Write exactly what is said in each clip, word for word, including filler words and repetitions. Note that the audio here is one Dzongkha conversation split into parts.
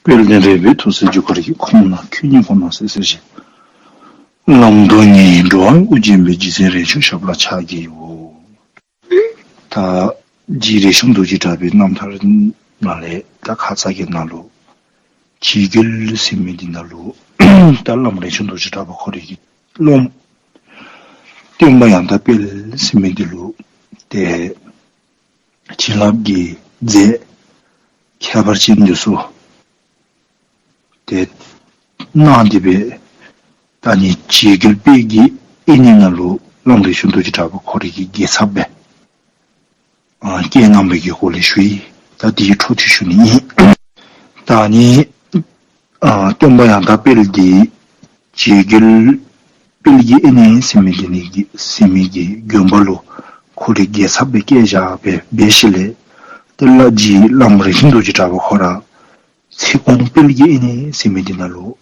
དཔལ་ལྡན་རས་པའི་ཐུགས་སྲས་རྒྱུ་སྐར་གྱི། ཁོངས་ན་ཁྱོད་ཉིད་ཁོ་ན་གསལ་གསལ་ཞིག། ལམ་དུ་ངེས་འགྲོ་བ་དབུགས་འབྱིན་པའི། རྗེ་བཙུན་རས་ཆུང་ཞབས་ལ་ཕྱག་བགྱིའོ། ད་རྗེ་རས་ཆུང་རྡོ་རྗེ་གྲགས་པའི་རྣམ་ཐར་ནང་ལས་ད་ཁ་ཙ་གི་ནང་ལུ་རྗེ་རྒྱལ་ཟེར་མི་འདི་ནང་ལུ་ད་བླམ་རས་ཆུང་རྡོ་རྗེ་གྲགས་པ་ཁོ་རའི་གི་སློབམ་སྟོན་པ་ཡང་དག་དཔལ་ཟེར་མི་འདི་ལུ་ཏེ་བྱིན་རླབས་ཀྱི་རྫས་ཁྱད་པར་ཅན་འདི་ཚུ་ཏེ་གནང་སྟེ་སྦེ་ད་ནི་རྗེ་རྒྱལ་དཔལ་གྱི་དབེན་གནས་ནང་ལུ་བླམ་རས་ཆུང་རྡོ་རྗེ་གྲགས་པ་ཁོ་རའི་གི་དགེ་ཚབ་སྦེ་ཨ་བསྐོས་གནང་བའི་གི་སྒོ་ལས་ཞུ་ཡི། ད་འདི་འཕྲོ་མཐུད་ཞུ་ནི་ཨིན། ད་ནི་ཨ་སྟོན་པ་ཡང་དག་དཔལ་འདི་རྗེ་རྒྱལ་དཔལ་གྱི་དབེན་གནས་ཟེར་མི་འདི་ནི་གི་ཟེར་མི་གི་དགོན་པ་ལུ་ཁོ་རའི་དགེ་ཚབ་སྦེ་བསྐོས་བཞག་སྦེ་འབད་ཞིནམ་ལས་ཏེ་ལ་རྗེ་བླམ་རས་ཆུང་རྡོ་རྗེ་གྲགས་པ་ཁོ་ར་ཚེ་གོང་དཔལ་གྱི་དབེན་གནས་ཟེར་མི་འདི་ནང་ལུ་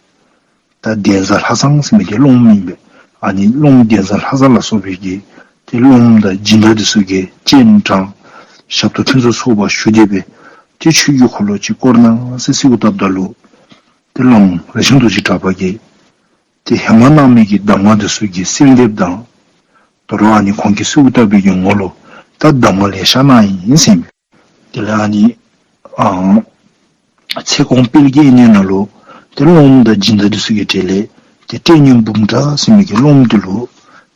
ད་འདན་བཟའ་ལྷ་བཟང་ཟེར་མི་འདི་སློབམ་ཨིན་པས། ཨ་ནི་སློབམ་འདན་བཟའ་ལྷ་བཟང་ལ་སོགས་པའི་གི་ཏེ་སློབམ་དང་སྦྱིན་བདག་འདི་ཚུ་གིས་སྤྱན་དྲངས་ཞབས་ཏོག་ཕུན་སུམ་ཚོགས་པ་ཞུ་སྟེ་སྦེ་ཏེ་ཆོས་ཀྱི་འཁོར་ལོ་ཅིག་བསྐོར་གནང་ཟེར་གསོལཝ་བཏབ་ད་ལུ་ཏེ་བླམ་རས་ཆུང་རྡོ་རྗེ་གྲགས་པ་གིས་ཏེ་ཧེ་མ་གནང་མི་གི་གདམས་ངག་འདི་ཚུ་གི་གསོལ་འདེབས་དང་ད་རུང་ཨ་ནི་ཁོང་གིས་གསོལཝ་བཏབ་པའི་གི་ངོ་ལུ་ད་གདམས་ངག་ལེ་ཤ་གནང་ཡི་ཟེར་ཨིན་པས། དེ་ལས་ཨ་ནི་ཨ་ཚེ་གོང་དཔལ་གྱི་དབེན་གནས་ནང་ལུ་ཏེ་སློབམ་དང་སྦྱིན་བདག་འདི་ཚུ་གི་གྲས་ལས་ཏེ་ཏིང་ངེ་འཛིན་འབུམ་ཕྲག་ཟེར་མི་གི་སློབམ་འདི་ལུ་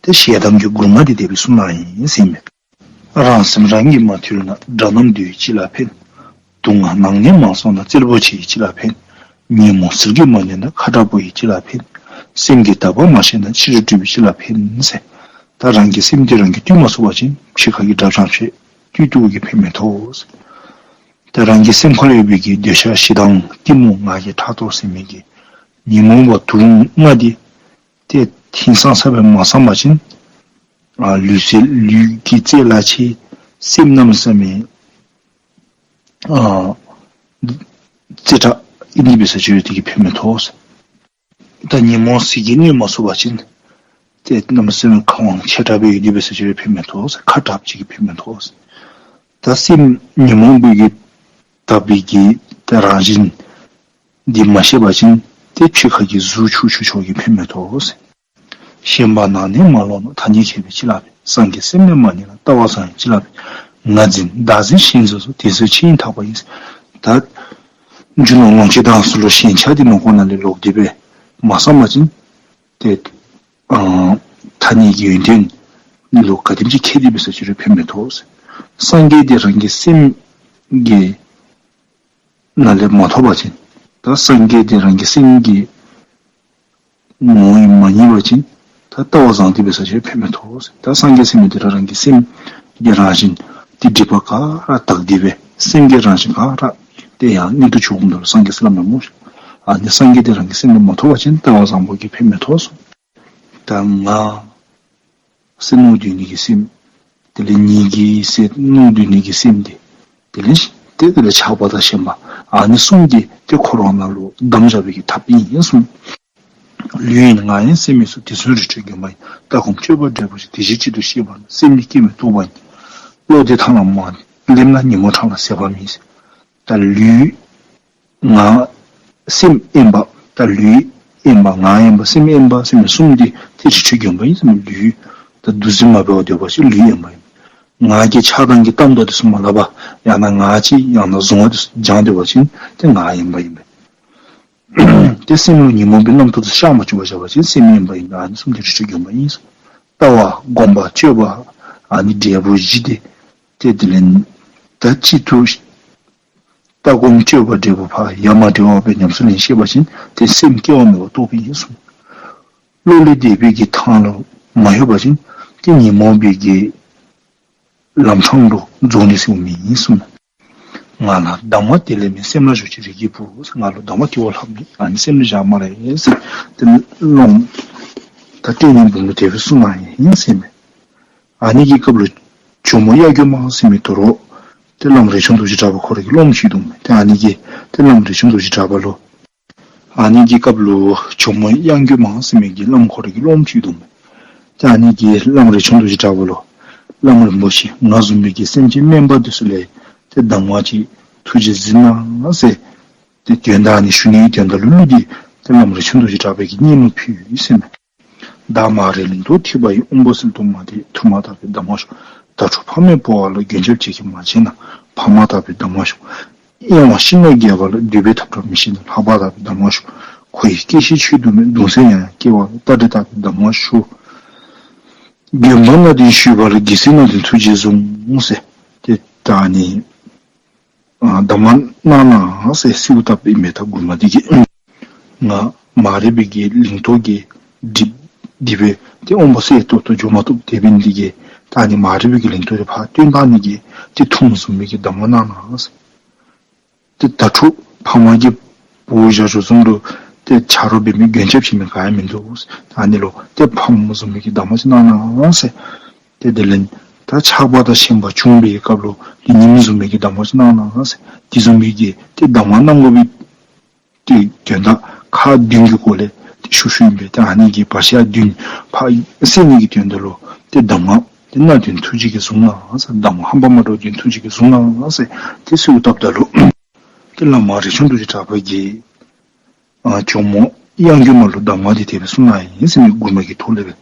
ཏེ་ཞལ་གདམས་ཀྱི་མགུར་མ་འདི་དེ་སྦེ་གསུངས་གནང་ཡི་ཟེར་ཨིན་པས། རང་སེམས་རང་གིས་མ་ཐུལ་ན། དགྲ་རྣམས་འདུལ་ཅི་ལ་ཕན། དུག་ལྔ་ནང་ནས་མ་སོང་ན། བཙན་པོ་ཆེ་ཅི་ལ་ཕན། ཉོན་མོངས་ཟིལ་གྱིས་མ་གནོན་ན། ཁ་དྲག་པོ་ཡིས་ཅི་ལ་ཕན། སེམས་ཀྱི་དག་པ་མ་ཤེས་ན། ཕྱི་རོལ་སྤྲུལ་པས་ཅི་ལ་ཕན་ཟེར། ད་རང་གི་སེམས་འདི་རང་གིས་བཏུལ་མ་ཚུགས་པ་ཅིན་ཕྱི་ཁ་གི་དགྲ་བཅོམ་ཅིག་བཏུལ་བཏུལཝ་གིས་ཕན་མི་ཐོགས་ཟེར། ད་རང་གི་སེམས་ཁར་ཡོད་པའི་གི་འདོད་ཆགས་ཞེ་སྡང་གཏི་མུག་ང་རྒྱལ་ཕྲག་དོག་ཟེར་མི་གི་ཉོན་མོངས་པ་དུག་ལྔ་འདི་ཏེ་ཧིང་སངས་ས་སྦེ་མ་སངས་པ་ཅིན་ཨ་ལུས་རྩལ་ལུས་ཀྱི་རྩལ་ལ་ཆེ། སེམས་གནམ་མེད་ས་མེད་ཨ་རྩེ་དྲག་ཨིན་ཏེ་འབད་ས་ཅིག་རུང་དེ་གིས་ཕན་མི་ཐོགས་ཟེར། ད་ཉོན་མོངས་ཟིལ་གྱིས་གནོན་མ་ཚུགས་པ་ཅིན་ཏེ་གནམ་མེད་ས་མེད་ཁ་དབང་ཆེ་དྲགས་སྦེ་ཡོད་དེ་འབད་ས་ཅིག་རུང་ཕན་མི་ཐོགས་ཟེར། ཁ་དྲགཔ་ཅིག་གིས་ཕན་མི་ཐོགས་ཟེར། ད་སེམས་ཉོན་མོངས་པའི་གིས་དག་པའི་གི་ད་རང་བཞིན་འདི་མ་ཤེས་པ་ཅིན་ཏེ་ཕྱི་ཁ་གི་གཟུགས་ཆུང་ཆུང་ཆུང་གིས་ཕན་མི་ཐོགས་ཟེར། ཞེན་པ་ནང་ནས་མ་ལོག་ན། ཐ་སྙད་བྱས་པས་ཅི་ལ་ཕན། སངས་རྒྱས་སེམས་ལས་མ་ཉམས་ན། ལྟ་བ་བཟང་ཡིན་ཅི་ལ་ཕན། ང་འཛིན་བདག་འཛིན་ཞེན་འཛིན་སོགས། དེ་ཚུ་ཕྱིར་ཡིན་དག་པ་ཡིན། ད་རྒྱུ་ནོར་ལོངས་སྤྱོད་དང་སོགས་ལུ་ཞེན་ཆགས་འདི་ནང་ཁོག་ནང་ལས་ལོག་སྟེ་སྦེ་མ་སངས་པ་ཅིན་ཏེ་ཨ་ཐ་སྙད་ཀྱི་ཡོན་ཏན་ལུ་ག་དེམ་ཅིག་མཁས་ཏེ་འབད་ས་ཅིག་རུང་ཕན་མི་ཐོགས། སངས་རྒྱས་འདི་རང་གི་སེམས་ཀྱི་ནང་ལས་མ་ཐོབ་པ་ཅིན་ད་སངས་རྒྱས་འདི་རང་གི་སེམས་ཀྱི་ངོ་བོ་ཡང་མ་རྙེད་པ་ཅིན་ད་ལྟ་བ་བཟང་སྟེ་འབད་ས་ཅིག་རུང་ཕན་མི་ཐོགས། ད་སངས་རྒྱས་ཟེར་མི་འདི་ར་རང་གི་སེམས་ཀྱི་རང་བཞིན་འདི་སྒྲིབ་པ་ག་ར་དག་སྟེ་སྦེ་སེམས་ཀྱི་རང་བཞིན་ག་ར་ཏེ་ཡང་གནད་དུ་འགྱོཝ་ད་ལུ་སངས་རྒྱས་ཟེར་སླབ་མས་སྨོ། ཨ་ནི་སངས་རྒྱས་འདི་རང་གི་སེམས་ལས་མ་ཐོབ་པ་ཅིན་ལྟ་བ་བཟང་པོ་གིས་ཕན་མི་ཐོགས་སོ། ད་ང་ཟེར་མནོ་སྡོད་ནི་གི་སེམས། དེ་ལས་ཉིད་ཀྱི་ཟེར་མནོ་སྡོད་ནི་གི་སེམས་འདི། དེ་ལས་ཏེ་དེ་ལས་ཆགས་པ་དང་ཞེན་པ། ཨ་ནི་གསུམ་གྱིས་ཏེ་འཁོར་བ་ནང་ལུ་བསྡམས་བཞག་པའི་གི་ཐབས་ཨིན་གསུངས། ལུས་ཡིན་ང་ཡིན་སེམས་ཡིན་གསུམ། དེ་གསུམ་རི་ཁྲོད་དགོན་པ་ཡིན། ལྟ་སྒོམ་སྤྱོད་པ་འབྲས་བུ་ཆེ། དེ་བཞིན་གཅིག་ཏུ་ཤེས་པ་ནི། སེམས་ཉིད་སྐྱེ་མེད་རྟོགས་པ་ཡིན། བློ་འདི་ཐང་ལ་མ་སླེབས་ན། ཉོན་མོངས་འཕྲང་ལ་ཟད་པ་མེད། ད་ལུས་ང་སེམས་དབེན་པ། ད་ལུས་དབེན་པ་ང་དབེན་པ་སེམས་དབེན་པ་ཟེར་མི་གསུམ་འདི་ཏེ་རི་ཁྲོད་དགོན་པ་ཡིན་ཟེར་མི་ལུས། ད་འདུ་འཛི་མ་འབད་བར་སྡོད་པ་ཅིན་ལུས་དབེན་པ་ཡིན། ང་རྒྱལ་ཆགས་སྡང་གི་གཏམ་དག་འདི་ཚུ་མ་སླབ་པར་ཡང་ན་ང་རྒྱལ་ཡང་ན་གཟུང་བ་འདི་ཚུ་སྦྱང་སྡོད་པ་ཅིན་ཏེ་ང་དབེན་པ་ཡིན་པས། ཏེ་སེམས་ལུ་ཉོན་མོངས་པའི་རྣམ་རྟོག་འདི་ཤར་མ་བཅུག་པར་བཞག་པ་ཅིན་སེམས་དབེན་པ་ཡིན་པས། ཨ་ནི་གསུམ་འདི་རི་ཁྲོད་དགོན་པ་ཡིན་ཟེར། ལྟ་བ་སྒོམ་པ་སྤྱོད་པ་ཨ་ནི་འབྲས་བུ་བཞི་འདི་ཏེ་དེ་ལས་ད་གཅིག་ཏུ་ལྟ་སྒོམ་སྤྱོད་པ་འབྲས་བུ་ཕར་ཡ་མ་བྲལ་བ་སྦེ་ཉམས་སུ་ལེན་ཤེས་པ་ཅིན་ཏེ་སེམས་སྐྱེ་བ་མེད་པར་རྟོགས་པ་ཡིན་གསུངས། བློ་ལས་འདས་པའི་གི་ཐང་ལུ་མ་ལྷོད་པ་ཅིན་ཏེ་ཉོན་མོངས་པའི་གི་ལམ་འཕྲང་ལུ་རྫོགས་ནི་ཟེར་མི་ཡིན་གསུངས། ང་ལ་གདམས་ངག་དེ་ལས་མེད། སེམས་ལ་ཞུགས་ཀྱི་རིགས་ཀྱི་བུ། ང་ལུ་གདམས་ངག་དེ་བ་ལྷབ་ནི་ཨ་ནི་སེམས་ལུ་བཞག་སྨ་རེ་ཟེར། ཏེ་སློབམ་ད་ཏིང་ངེ་འཛིན་འབུམ་ལུ་དེ་སྦེ་གསུངས་གནང་ཡི་ཟེར་མས། ཨ་ནི་གི་སྐབས་ལུ་ཇོ་མོ་གཡག་མགོན་མ་ཟེར་མི་དོ་རུང་ཏེ་བླམ་རས་ཆུང་རྡོ་རྗེ་གྲགས་པ་ཁོ་རའི་གི་སློབམ་ཅིག་འདུག་མས། ཏེ་ཨ་ནི་གིས་ཏེ་བླམ་རས་ཆུང་རྡོ་རྗེ་གྲགས་པ་ལུ་ཨ་ནི་གི་སྐབས་ལུ་ཇོ་མོ་གཡག་མགོན་མ་ཟེར་མི་གི་བླམ་ཁོ་རའི་གི་སློབམ་ཅིག་འདུག་མས། ཏེ་ཨ་ནི་གིས་བླམ་རས་ཆུང་རྡོ་རྗེ་གྲགས་པ་ལུ་བླམ་རིན་པོ་ཆེ་ང་བཟུམ་མའི་གི་སེམས་ཅན་དམན་པ་འདི་ཚུ་ལས་ཏེ་གདམས་ངག་ཅིག་ཐུགས་རྗེ་གཟིགས་གནང་ཟེར། ཏེ་དོན་དག་ནི་ཞུ་ནི་གི་དོན་དག་ལུ་གླུ་འདི་ཏེ་བླམ་རས་ཆུང་རྡོ་རྗེ་གྲགས་པ་གིས་སྙན་མོ་ཕུལ་ཡི་ཟེར་མས། བདག་མ་རིག་ལིང་ཏོག་ཐིགས་པ་ཡི། དབང་པོ་གསལ་དུ་མ་བདེ་ཐུར་མ་བཏགས་པའི་གདམས་ངག་ཞུ། དྭ་ཕྲུག་ཕ་མས་སྤོ་བ་ལ། མགོན་སྐྱབས་ཁྱེད་ཀྱིས་མ་མཁྱེན་ན། འཕགས་མ་བཏགས་པའི་གདམས་ངག་ཞུ། གཡེང་བ་ཤིང་ནགས་བརྒལ་བ་ལ། འདུས་པའི་ཐབས་གྲོགས་མི་ཤེས་ན། ལྷ་པ་བཏགས་པའི་གདམས་ངག་ཞུ། ཁོ་ཡི་སྐྱེ་ཤི་ཆོས་སྡུག་མེད། གདུང་སེམས་ཡང་ཡང་སྐྱེ་བ་ལ། རྟ་དྲེལ་བཏགས་པའི་གདམས་ངག་ཞུ། དགོན་པ་སྣ་བདུན་ཞུས་པ་ལ། རྒྱལ་སྲས་སྣ་བདུན་ཐུགས་རྗེས་བཟུང་ཟེར། ཏེ་ད་ནི་ཨ་གདམས་ངག་གནང་གནང་ཟེར་གསོལཝ་བཏབ་ཨིན་མས། ད་མགུར་མ་འདི་གིས། ང་མ་རིག་པའི་གི་ལིང་ཏོག་གིས་བསྒྲིབས་བསྒྲིབས་སྦེ་ཏེ་དབང་པོ་གསལ་ཏོག་ཏོ་འགྱོ་མ་བཏུབ་དེ་འབད་ནི་འདི་གིས་ད་ནི་མ་རིག་པའི་གི་ལིང་ཏོག་འདི་ཕར་བཏོན་བཏང་ནི་གི་ཏེ་ཐུགས་བཟུང་མི་གི་གདམས་ངག་གནང་གནང་ཟེར། ཏེ་དྭ་ཕྲུག་ཕ་མ་གིས་འབོ་བཞག་བཞགཔ་བཟུམ་ལུ་ཏེ་ཆ་རོགས་འབད་མི་མགོན་སྐྱབས་བྱིན་མི་ག་ཡང་མིན་འདུག། ད་ནི་ལུ་ཏེ་ཕམ་བཟུང་མི་གི་གདམས་ངག་ཅིག་གནང་གནང་ཟེར། ཏེ་དེ་ལས་ད་ཆགས་པ་དང་ཞེན་པ་བྱུང་བའི་སྐབས་ལུ་ཏེ་ཉིམ་བཟུང་མི་གི་གདམས་ངག་ཅིག་གནང་གནང་ཟེར། དེ་བཟུམ་མའི་གི་ཏེ་གདམས་ངག་གནང་དགོ་པའི་ཏེ་དོན་དག་ཁག་བདུན་གྱི་སྐོར་ལས་ཏེ་ཞུ་ཞུཝ་ཨིན་པས། ཏེ་ཨ་ནི་གི་བར་ཆད་བདུན་ཕར་སེལ་ནི་གི་དོན་དག་ལུ་ཏེ་གདམས་ངག་ཏེ་སྣ་བདུན་ཐུགས་རྗེ་གིས་བཟུང་གནང་ཟེར། གདམས་ངག་ཧམ་པ་མ་འདྲཝ་བདུན་ཐུགས་རྗེ་གིས་བཟུང་གནང་ཟེར་ཏེ་གསོལཝ་བཏབ་ད་ལུ་ཏེ་བླ་མ་རས་ཆུང་རྡོ་རྗེ་གྲགས་པ་གིས་ཨ་ཇོ་མོ་གཡང་སྒྱུ་མ་ལུ་གདམས་ངག་འདི་དེ་སྦེ་གསུངས་གནང་ཡི་ཟེར་མི་མགུར་མ་གི་ཐོག་ལས་སྦེ།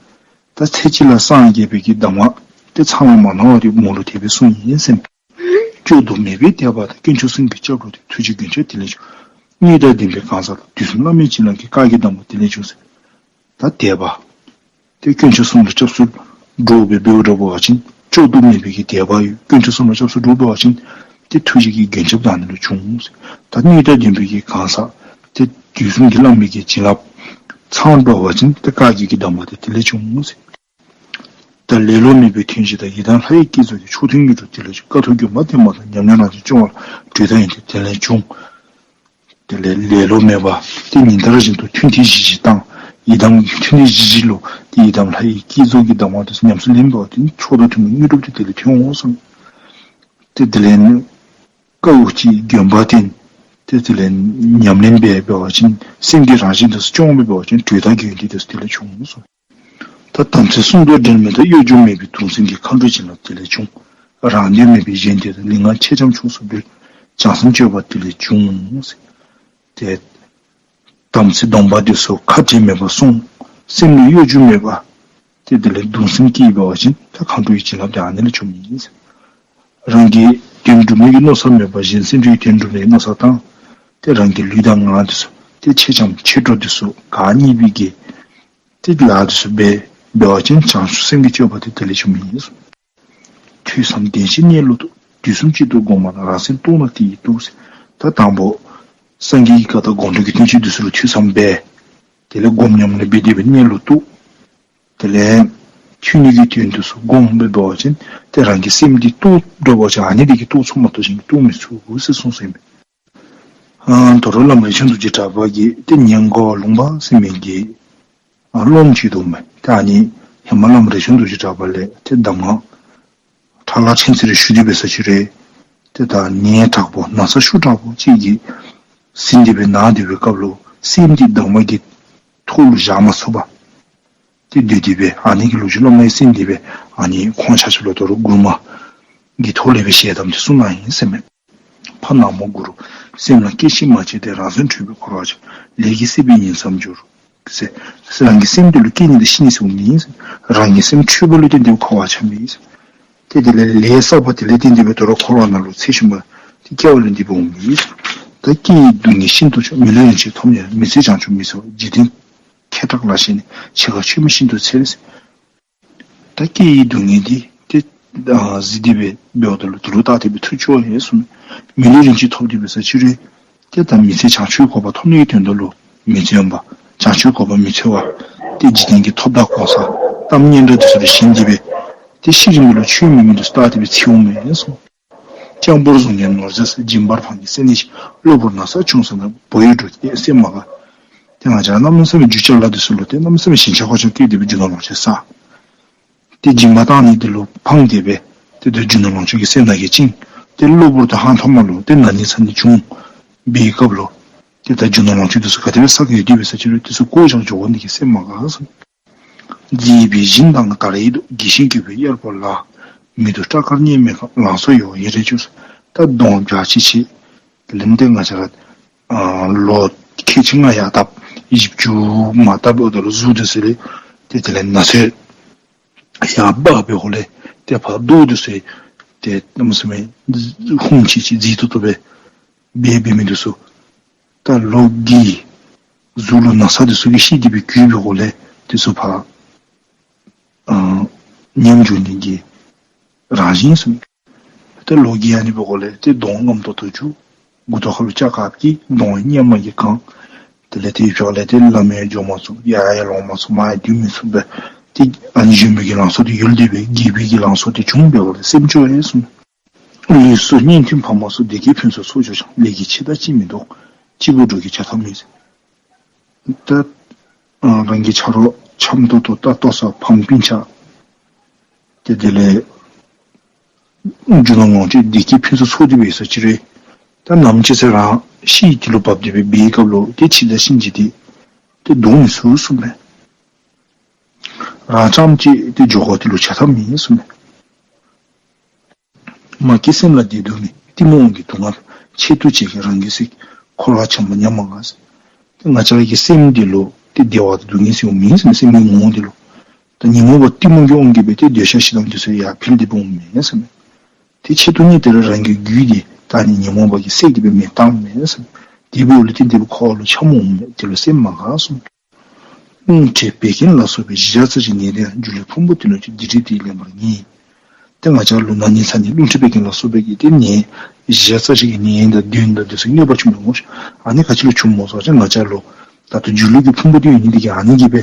ད་ཚེ་གཅིག་ལ་སངས་རྒྱས་པའི་གི་གདམས་ངག་ཏེ་ཚང་ལ་མ་གནང་བ་དེ་མོ་ལུ་དེ་སྦེ་གསུངས་ཡི་ཟེར། སྐྱོ་དུབ་མེད་པའི་དད་པ་དང་། དཀོན་མཆོག་གསུམ་གྱི་སྐྱབས་འགྲོ་སྟེ། ཐུགས་རྗེའི་མགོན་སྐྱབས་དེ་ལས་བྱུང་། སྣོད་དང་ལྡན་པའི་གང་ཟག་དང་། དུས་གསུམ་བླ་མའི་བྱིན་རླབས་ཀྱིས། བཀའ་བརྒྱུད་གདམས་པ་དེ་ལས་བྱུང་ཟེར། ད་དད་པ་ཏེ་དཀོན་མཆོག་གསུམ་ལུ་སྐྱབས་སུ་འགྲོ་བའི་འབདཝ་འདྲ་བ་ཅིན་སྐྱོ་དུབ་མེད་པའི་གི་དད་པ་ཡོད། དཀོན་མཆོག་གསུམ་ལུ་སྐྱབས་སུ་འགྲོ་འབད་བ་ཅིན་ཏེ་ཐུགས་རྗེ་གི་མགོན་སྐྱབས་དང་ནི་ལུ་བྱུང་ཟེར། ད་སྣོད་དང་ལྡན་པའི་གི་གང་ཟག་ཏེ་དུས་གསུམ་གྱི་བླ་མའི་གི་བྱིན་རླབས་ཚང་འགྲོ་བ་ཅིན་ཏེ་བཀའ་བརྒྱུད་ཀྱི་གདམས་པ་དེ་དེ་ལས་བྱུང་ཟེར། ད་ལེ་ལོ་མེད་པའི་དོན་བཞི་དང་། ཡི་དམ་ལྷ་ཡི་བསྐྱེད་རྫོགས་ཀྱི། མཆོག་ཐུན་དངོས་གྲུབ་དེ་ལས་བྱུང་། དཀའ་ཐུབ་དགོངས་པ་བརྟན་པ་དང་། ཉམས་ལེན་རང་བཞིན་སྐྱོང་བ་ལ། གྲོལ་དང་ཡོན་ཏན་དེ་ལས་བྱུང་། དེ་ལས་ལེ་ལོ་མེད་པ་ཏེ་ཉིན་ལྟར་བཞིན་དུ་ཐུན་ཏེ་བཞི་བཞི་བཏང་། ཡི་དམ་ཐུན་ཏེ་བཞི་བཞི་ལུ་ཏེ་ཡི་དམ་ལྷ་ཡི་བསྐྱེད་རྫོགས་ཀྱི་གདམས་ངག་དེ་ཚུ་ཉམས་སུ་ལེན་པ་དེ་མཆོག་དང་ཐུན་མོང་དངོས་གྲུབ་དེ་དེ་ལས་ཐོན་འོང་གསུངས། ཏེ་དེ་ལས་དཀའ་བ་སྤྱད་དགོངས་པ་བརྟན། ཏེ་དེ་ལས་ཉམས་ལེན་འབད་འབད་བ་ཅིན་སེམས་ཀྱི་རང་བཞིན་དེ་ཚུ་སྐྱོང་འབད་འབད་བ་ཅིན་གྲོལ་དང་ཡོན་ཏན་དེ་ཚུ་དེ་ལས་འབྱུང་གསུངས། ད་དམ་ཚིག་སྲུང་དང་འབྲལ་མེད་དང་། གཡོ་སྒྱུ་མེད་པའི་གདུང་སེམས་ཀྱི། མཁའ་འགྲོའི་བྱིན་རླབས་དེ་ལས་བྱུང་། རང་དོན་མེད་པའི་གཞན་དོན་དང་། ལུས་ངག་མཆེད་ལྕམ་ཕྱོགས་སུ་འབུལ། བྱང་སེམས་སྤྱོད་པ་དེ་ལས་བྱུང་ཟེར། ཏེ་དམ་ཚིག་སྡོམ་པ་དེ་ཚུ་ཁ་བྲལ་མེད་པར་སྲུང་། སེམས་ལུ་གཡོ་སྒྱུ་མེད་པ། ཏེ་དེ་ལས་གདུང་སེམས་བསྐྱེད་འབད་བ་ཅིན་ད་མཁའ་འགྲོའི་བྱིན་རླབས་དེ་ཨ་ནི་ལས་བྱུངམ་ཨིན་ཟེར། རང་གི་དོན་སྒྲུབ་ནི་གི་མནོ་བསམ་མེད་པར་གཞན་སེམས་ཅན་གྱི་དོན་སྒྲུབ་ནི་གི་མནོ་བསམ་བཏང་། ཏེ་རང་གི་ལུས་དང་ངག་དེ་ཚུ་ཏེ་མཆེད་ལྕམ་མཆེད་གྲོགས་དེ་ཚུ་ག་རྙེད་པའི་གི་ཏེ་ལཱ་དེ་ཚུ་འབད་འབད་བ་ཅིན་བྱང་ཆུབ་སེམས་ཀྱི་སྤྱོད་པ་དེ་དེ་ལས་བྱུངམ་ཨིན་ཟེར། ཐོས་བསམ་ལྡན་ཞིང་གནས་ལུགས་རྟོགས། དུས་གསུམ་གཅིག་ཏུ་བསྒོམ་པ་དང་། རང་སེམས་རྟོགས་ན་དེ་ཡིས་རྟོགས་ཟེར། ད་དང་པོ་སངས་རྒྱས་ཀྱི་བཀའ་དང་སྒོམ་བཟླས་ཀྱི་བསྟན་བཅོས་དེ་ཚུ་ལུ་ཐོས་བསམ་འབད། དེ་ལས་སྒོམ་ཉམས་ལེན་འབད་དེ་སྦེ་གནས་ལུགས་རྟོགས། དེ་ལས་ཐོས་ནི་གི་དོན་དེ་ཚུ་སྒོམ་སྦེ་འབད་བ་ཅིན་ཏེ་རང་གི་སེམས་འདི་རྟོགས་འགྱོ་བ་ཅིན་ཨ་ནི་དེ་གིས་རྟོགས་ཚུགས་མ་གཏོགས་གཞན་གྱིས་རྟོགས་མི་ཚུགས་ཟེར་གསུངས་གསུངསམ་ཨིན་པས། ཨ་དོ་རུང་བླམ་རས་ཆུང་རྡོ་རྗེ་གྲགས་པ་གིས་ཏེ་ཉན་དགའ་བ་ལུང་པ་ཟེར་མི་གི་ཨ་སློབམ་ཅིག་འདུག་མས། ཏེ་ཨ་ནི་ཧེ་མ་བླམ་རས་ཆུང་རྡོ་རྗེ་གྲགས་པ་ལས་ཏེ་གདམས་ངག་ཁྲ་ལ་ཕྲན་ཚེགས་རེ་ཞུ་སྟེ་འབད་ས་ཅིག་རེ། ཏེ་ད་ཉན་དྲག་པོ་ན་ཚ་ཤུགས་དྲག་པོ་ཅིག་གིས་ཟིན་ཏེ་སྦེ་ན་སྟེ་སྦེ་སྐབས་ལུ་སེམས་འདི་གདམས་ངག་གི་ཐོག་ལུ་བཞག་མ་ཚུགས་པར་ཏེ་སྡོད་དེ་སྦེ་ཨ་ནི་གི་ལོ་རྒྱུས་བླ་མ་གིས་གསན་ཏེ་སྦེ་ཨ་ནི་ཁོང་ཆ་ཁྱབ་ལུ་དོ་རུང་མགུར་མ་གི་ཐོག་ལས་སྦེ་ཞལ་གདམས་ཏེ་གསུངས་གནང་ཡི་ཟེར་མས། ཕ་ནག་མོ་གུ་རུ། སེམས་ལ་སྐྱེ་ཤི་མ་བྱེད་དེ། རང་སེམས་འཁྲུལ་པས་འཁོར་བར་བྱེད། ལས་ཀྱིས་སྲིད་པའི་ཉེན་མཚམས་སྦྱོར། ཟེར། རང་གི་སེམས་འདི་ལུ་སྐྱེ་ནི་དང་ཤི་ནི་ཟེར་འོང་ནི་ཨིན་ཟེར། རང་གི་སེམས་འཁྲུལ་པ་ལུ་བརྟེན་ཏེ་འཁོར་བར་འཁྱམས་ནི་ཨིན་ཟེར། ཏེ་དེ་ལས་ལས་བསགས་པ་དེ་ལས་བརྟེན་ཏེ་སྦེ་དོ་རུང་འཁོར་བ་ནང་ལུ་ཚེ་ཤུལ་མ་ཏེ་སྐྱེ་བ་ལེན་ཏེ་སྦེ་འོང་ནི་ཨིན་ཟེར། ད་སྐྱེ་བའི་སྡུག་བསྔལ་ཤིན་ཏུ་ཆེ། མི་ལུས་རིན་ཆེན་ཐོབ་ནས། མི་ཚེ་བྱང་ཆུབ་མི་འཚོལ་བ། འཇིག་རྟེན་ཁེ་གྲགས་ལ་ཞེན་ནས། འཆི་ཁ་ཆོད་མེད་ཤིན་ཏུ་འཚེར་ཟེར། ད་སྐྱེ་བའི་སྡུག་བསྔལ་འདི་ཏེ་ཨ་གཟིགས་ཏེ་སྦེ་འབདཝ་ད་ལུ་དེ་ལུ་བལྟ་སྟེ་སྦེ་ཐུགས་སྐྱོ་བ་ཡོད་གསུངས། མི་ལུས་རིན་ཆེན་ཐོབ་སྟེ་འབད་ས་ཅིག་རུང་ཏེ་ད་མི་ཚེ་བྱང་ཆུབ་གོ་འཕང་ཐོབ་ནི་གི་དོན་དག་ལུ་མི་བརྩོན་པ། བྱང་ཆུབ་གོ་འཕང་མི་འཚོལ་བ། ཏེ་འཇིག་རྟེན་གྱི་ཐོབ་དང་གོང་ས་གཏམ་སྙན་གྲགས་དེ་ཚུ་ལུ་ཞེན་ཏེ་སྦེ་ཏེ་ཤི་རན་པ་ལུ་ཆོས་མེད་མི་དེ་ཚུ་བལྟ་སྟེ་སྦེ་འཚེར་འོང་མས་གསུངས། སྤྱང་པོར་བཟུང་ནས་ནོར་རྫས་བསགས། སྦྱིན་པར་ཕངས་ཀྱིས་བསད་ནས་ཤི། གློ་བུར་ན་ཚ་བྱུང་ཟེར་ན། བུ་ཡིས་འགྲོ་སྟེ་སེམས་མ་དགའ། ཏེ་ང་བཅས་ར་གནམ་མེད་ས་མེད་རྒྱུ་ཅ་ལ་དེ་ཚུ་ལུ་ཏེ་གནམ་མེད་ས་མེད་ཞེན་ཆགས་ཁོག་ཆགས་སྐྱེས་ཏེ་སྦེ་རྒྱུ་ནོར་ལོངས་སྤྱོད་བསགས། ཏེ་སྦྱིན་པ་བཏང་ནི་དེ་ལུ་ཕངས་ཏེ་སྦེ་ཏེ་ད་རྒྱུ་ནོར་ལོངས་སྤྱོད་དེ་ཚུ་སེམས་ནང་གི་བཅིངས། ཏེ་གློ་བུར་དུ་ཧང་ཐོག་མ་ལུ་ཏེ་ན་ནི་ཚ་ནི་བྱུང་བའི་སྐབས་ལུ་ཏེ་ད་རྒྱུ་ནོར་ལོངས་སྤྱོད་དེ་ཚུ་ག་དེ་སྦེ་བསགས་ཡོད་དེ་འབད་ས་ཅིག་རུང་དེ་ཚུ་བཀོ་བཞག་འགྱོ་དགོ་ནི་གི་སེམས་མ་དགའ་གསུངས། མཛེས་པའི་སྦྱིན་བཏང་གར་ཡིད་དུ། དགེ་ཞིང་རྒྱུ་སྤེལ་གཡར་པོ་ལ། མི་སྡུག་སྐྲག་དཀར་གཉེར་མེད་ཁ། ལང་ཚོ་ཡོད་ཡིན་རེ་བཅོས། ད་གདོང་འཇའ་ཆི་ཆི། དེ་ལས་ཏེ་ང་བཅས་ར་ ཨ་ལོ་ཁལ་གཅིག་ལྔ་ཡར་བཏབ་བཞི་བཅུ་མར་བཏབ་འབདཝ་ད་ལུ་གཟུགས་འདི་ཚུ་ལས་ཏེ་དེ་ལས་ན་ཚོད་ཡར་འབག་འབད་འོང་ལས་ཏེ་ཕར་མདོག་འདི་ཚུ་ཏེ་གནམ་མེད་ས་མེད་ཧུམ་ཆི་ཆི་མཛེས་ཏོག་ཏོ་སྦེ་འབད་འབད་མི་འདི་ཚུ་ད་ལོ་གིས་གཟུགས་ལུ་ན་ཚ་འདི་ཚུ་གིས་ཤི་སྟེ་སྦེ་གྱུར་འབད་འོང་ལས་འདི་ཚུ་ཕར་ཨ་ཉམས་འགྱོ་ནི་གི་རང་བཞིན་ཨིན་ཟེར་མས། ཏེ་ལོ་གིས་ཨ་ནི་འབད་འོང་ལས་ཏེ་གདོང་རྔམ་ཏོག་ཏོ་འགྱུར། མགུ་ཏོ་ཁ་ལུ་སྐྱ་དཀརཔོ་སྐྱེ། གདོང་གཉེར་མ་གིས་གང་། དེ་ལས་ཏེ་ཕྱོགས་ལས་ཏེ་ལམ་ཡང་འགྱོ་མ་ཚུགས། ཡར་ཡང་ལོང་མ་ཚུགས། མར་ཡང་སྡོད་མི་ཚུགས་པས། ཏེ་ཨ་ནི་གཞོན་པའི་གི་ལང་ཚོ་འདི་ཡལ་ཏེ་སྦེ་རྒས་པའི་གི་ལང་ཚོ་འདི་བྱུང་འབད་འོང་ལས་སེམས་སྐྱོ་ཡི་ཟེར་མས། ལུས་སུ་གཉེན་མཐུན་ཕ་མ་སོགས། བདེ་སྐྱིད་ཕུན་སུམ་ཚོགས་གྱུར་ཀྱང་། ལས་ཀྱི་ཕྱིར་ད་ཅི་མི་ལྡོག། སྐྱིད་པོ་འགྲོ་གི་བྱ་ཐབས་མེད། ད་ཨ་རང་གི་ཆ་རོགས་འཆམ་ཏོག་ཏོ་ལྟ་རྟོག་ས་ཕམ་སྤུན་ཆ་ཏེ་དེ་ལས་རྒྱུ་ནོར་ལོངས་སྤྱོད་བདེ་སྐྱིད་ཕུན་སུམ་ཚོགས་ཏེ་སྦེ་ཡོད་ས་ཅིག་རུང་ད་ནམ་ཅིག་ཚེ་རང་ཤི་དེ་ལུ་བབས་ཏེ་སྦེ་འབད་བའི་སྐབས་ལུ་ཏེ་འཆི་བདག་གཤིན་རྗེ་འདི་ཏེ་བཟློག་མི་ཚུགས་ཟེར་མས། རང་རྐྱངམ་གཅིག་ཏེ་འགྱོ་དགོ་དེ་ལུ་བྱ་ཐབས་མེད་ཟེར་མས། མ་སྐྱེས་སེམས་ལ་བདེ་སྡུག་མེད། གཏི་མུག་དབང་གིས་སྡུག་བསྔལ་བས། ཆེད་དུ་བྱེད་ཀྱང་རང་གི་སྲོག། འཁོར་བ་འཁྱམས་པ་ཉམ་མ་ང་ཟེར། ཏེ་ང་བཅས་ཀྱི་སེམས་འདི་ལུ་ཏེ་བདེ་བ་དང་སྡུག་བསྔལ་ཟེར་མི་མེད་ཟེར་མས། སེམས་ཀྱི་ངོ་བོ་འདི་ལུ། ད་ཉོན་མོངས་པ་གཏི་མུག་གི་དབང་གིས་སྦེ་ཏེ་འདོད་ཆགས་ཞེ་སྡང་འདི་ཚུ་ཡར་འཕེལ་ཏེ་འོངམ་མས་ཟེར་མས། ཏེ་ཆེད་དུ་ནི་དེ་ལས་རང་གི་རྒྱུད་འདི་ད་ནི་ཉོན་མོངས་པ་གིས་བསྲེགས་ཏེ་སྦེ་མེ་བཏངམ་མས་ཟེར་མས། དེ་འབདཝ་ལས་ཏེ་འདི་འཁོར་བ་ལུ་འཁྱམས་འོངམ་མས། དེ་ལུ་སེམས་མ་དགའ་ཟེར་མས། རླུང་མཁྲིས་བད་ཀན་ལ་སོགས་པའི། བཞི་ཆ་རྩ་བཞི་ནད་དེ་ཡང་། སྒྱུ་ལུས་ཕུང་པོ་དེ་ལོག་ཅིང་། སྡིག་སྒྲིབ་དེས་ལེན་པར་ངེས། ཏེ་ང་བཅས་ལུ་ན་ནི་ཚ་ནི་རླུང་མཁྲིས་བད་ཀན་ལ་སོགས་པའི་གི་ཏེ་ནད་བཞི་ཆ་རྩ་བཞི་གི་ནད་དང་གདོན་དང་དེ་ཚུ་གནོད་པ་བྱུང་མི་འོང་ཤིག། ཨ་ནི་ག་ཅི་ལུ་བྱུངམ་སྨོ་ཟེར་བ་ཅིན་ང་བཅས་ལུ་ད་ལྟོ་སྒྱུ་ལུས་ཀྱི་ཕུང་པོ་འདི་ཡོད་ནི་འདི་གིས་ཨ་ནི་གིས་སྦེ་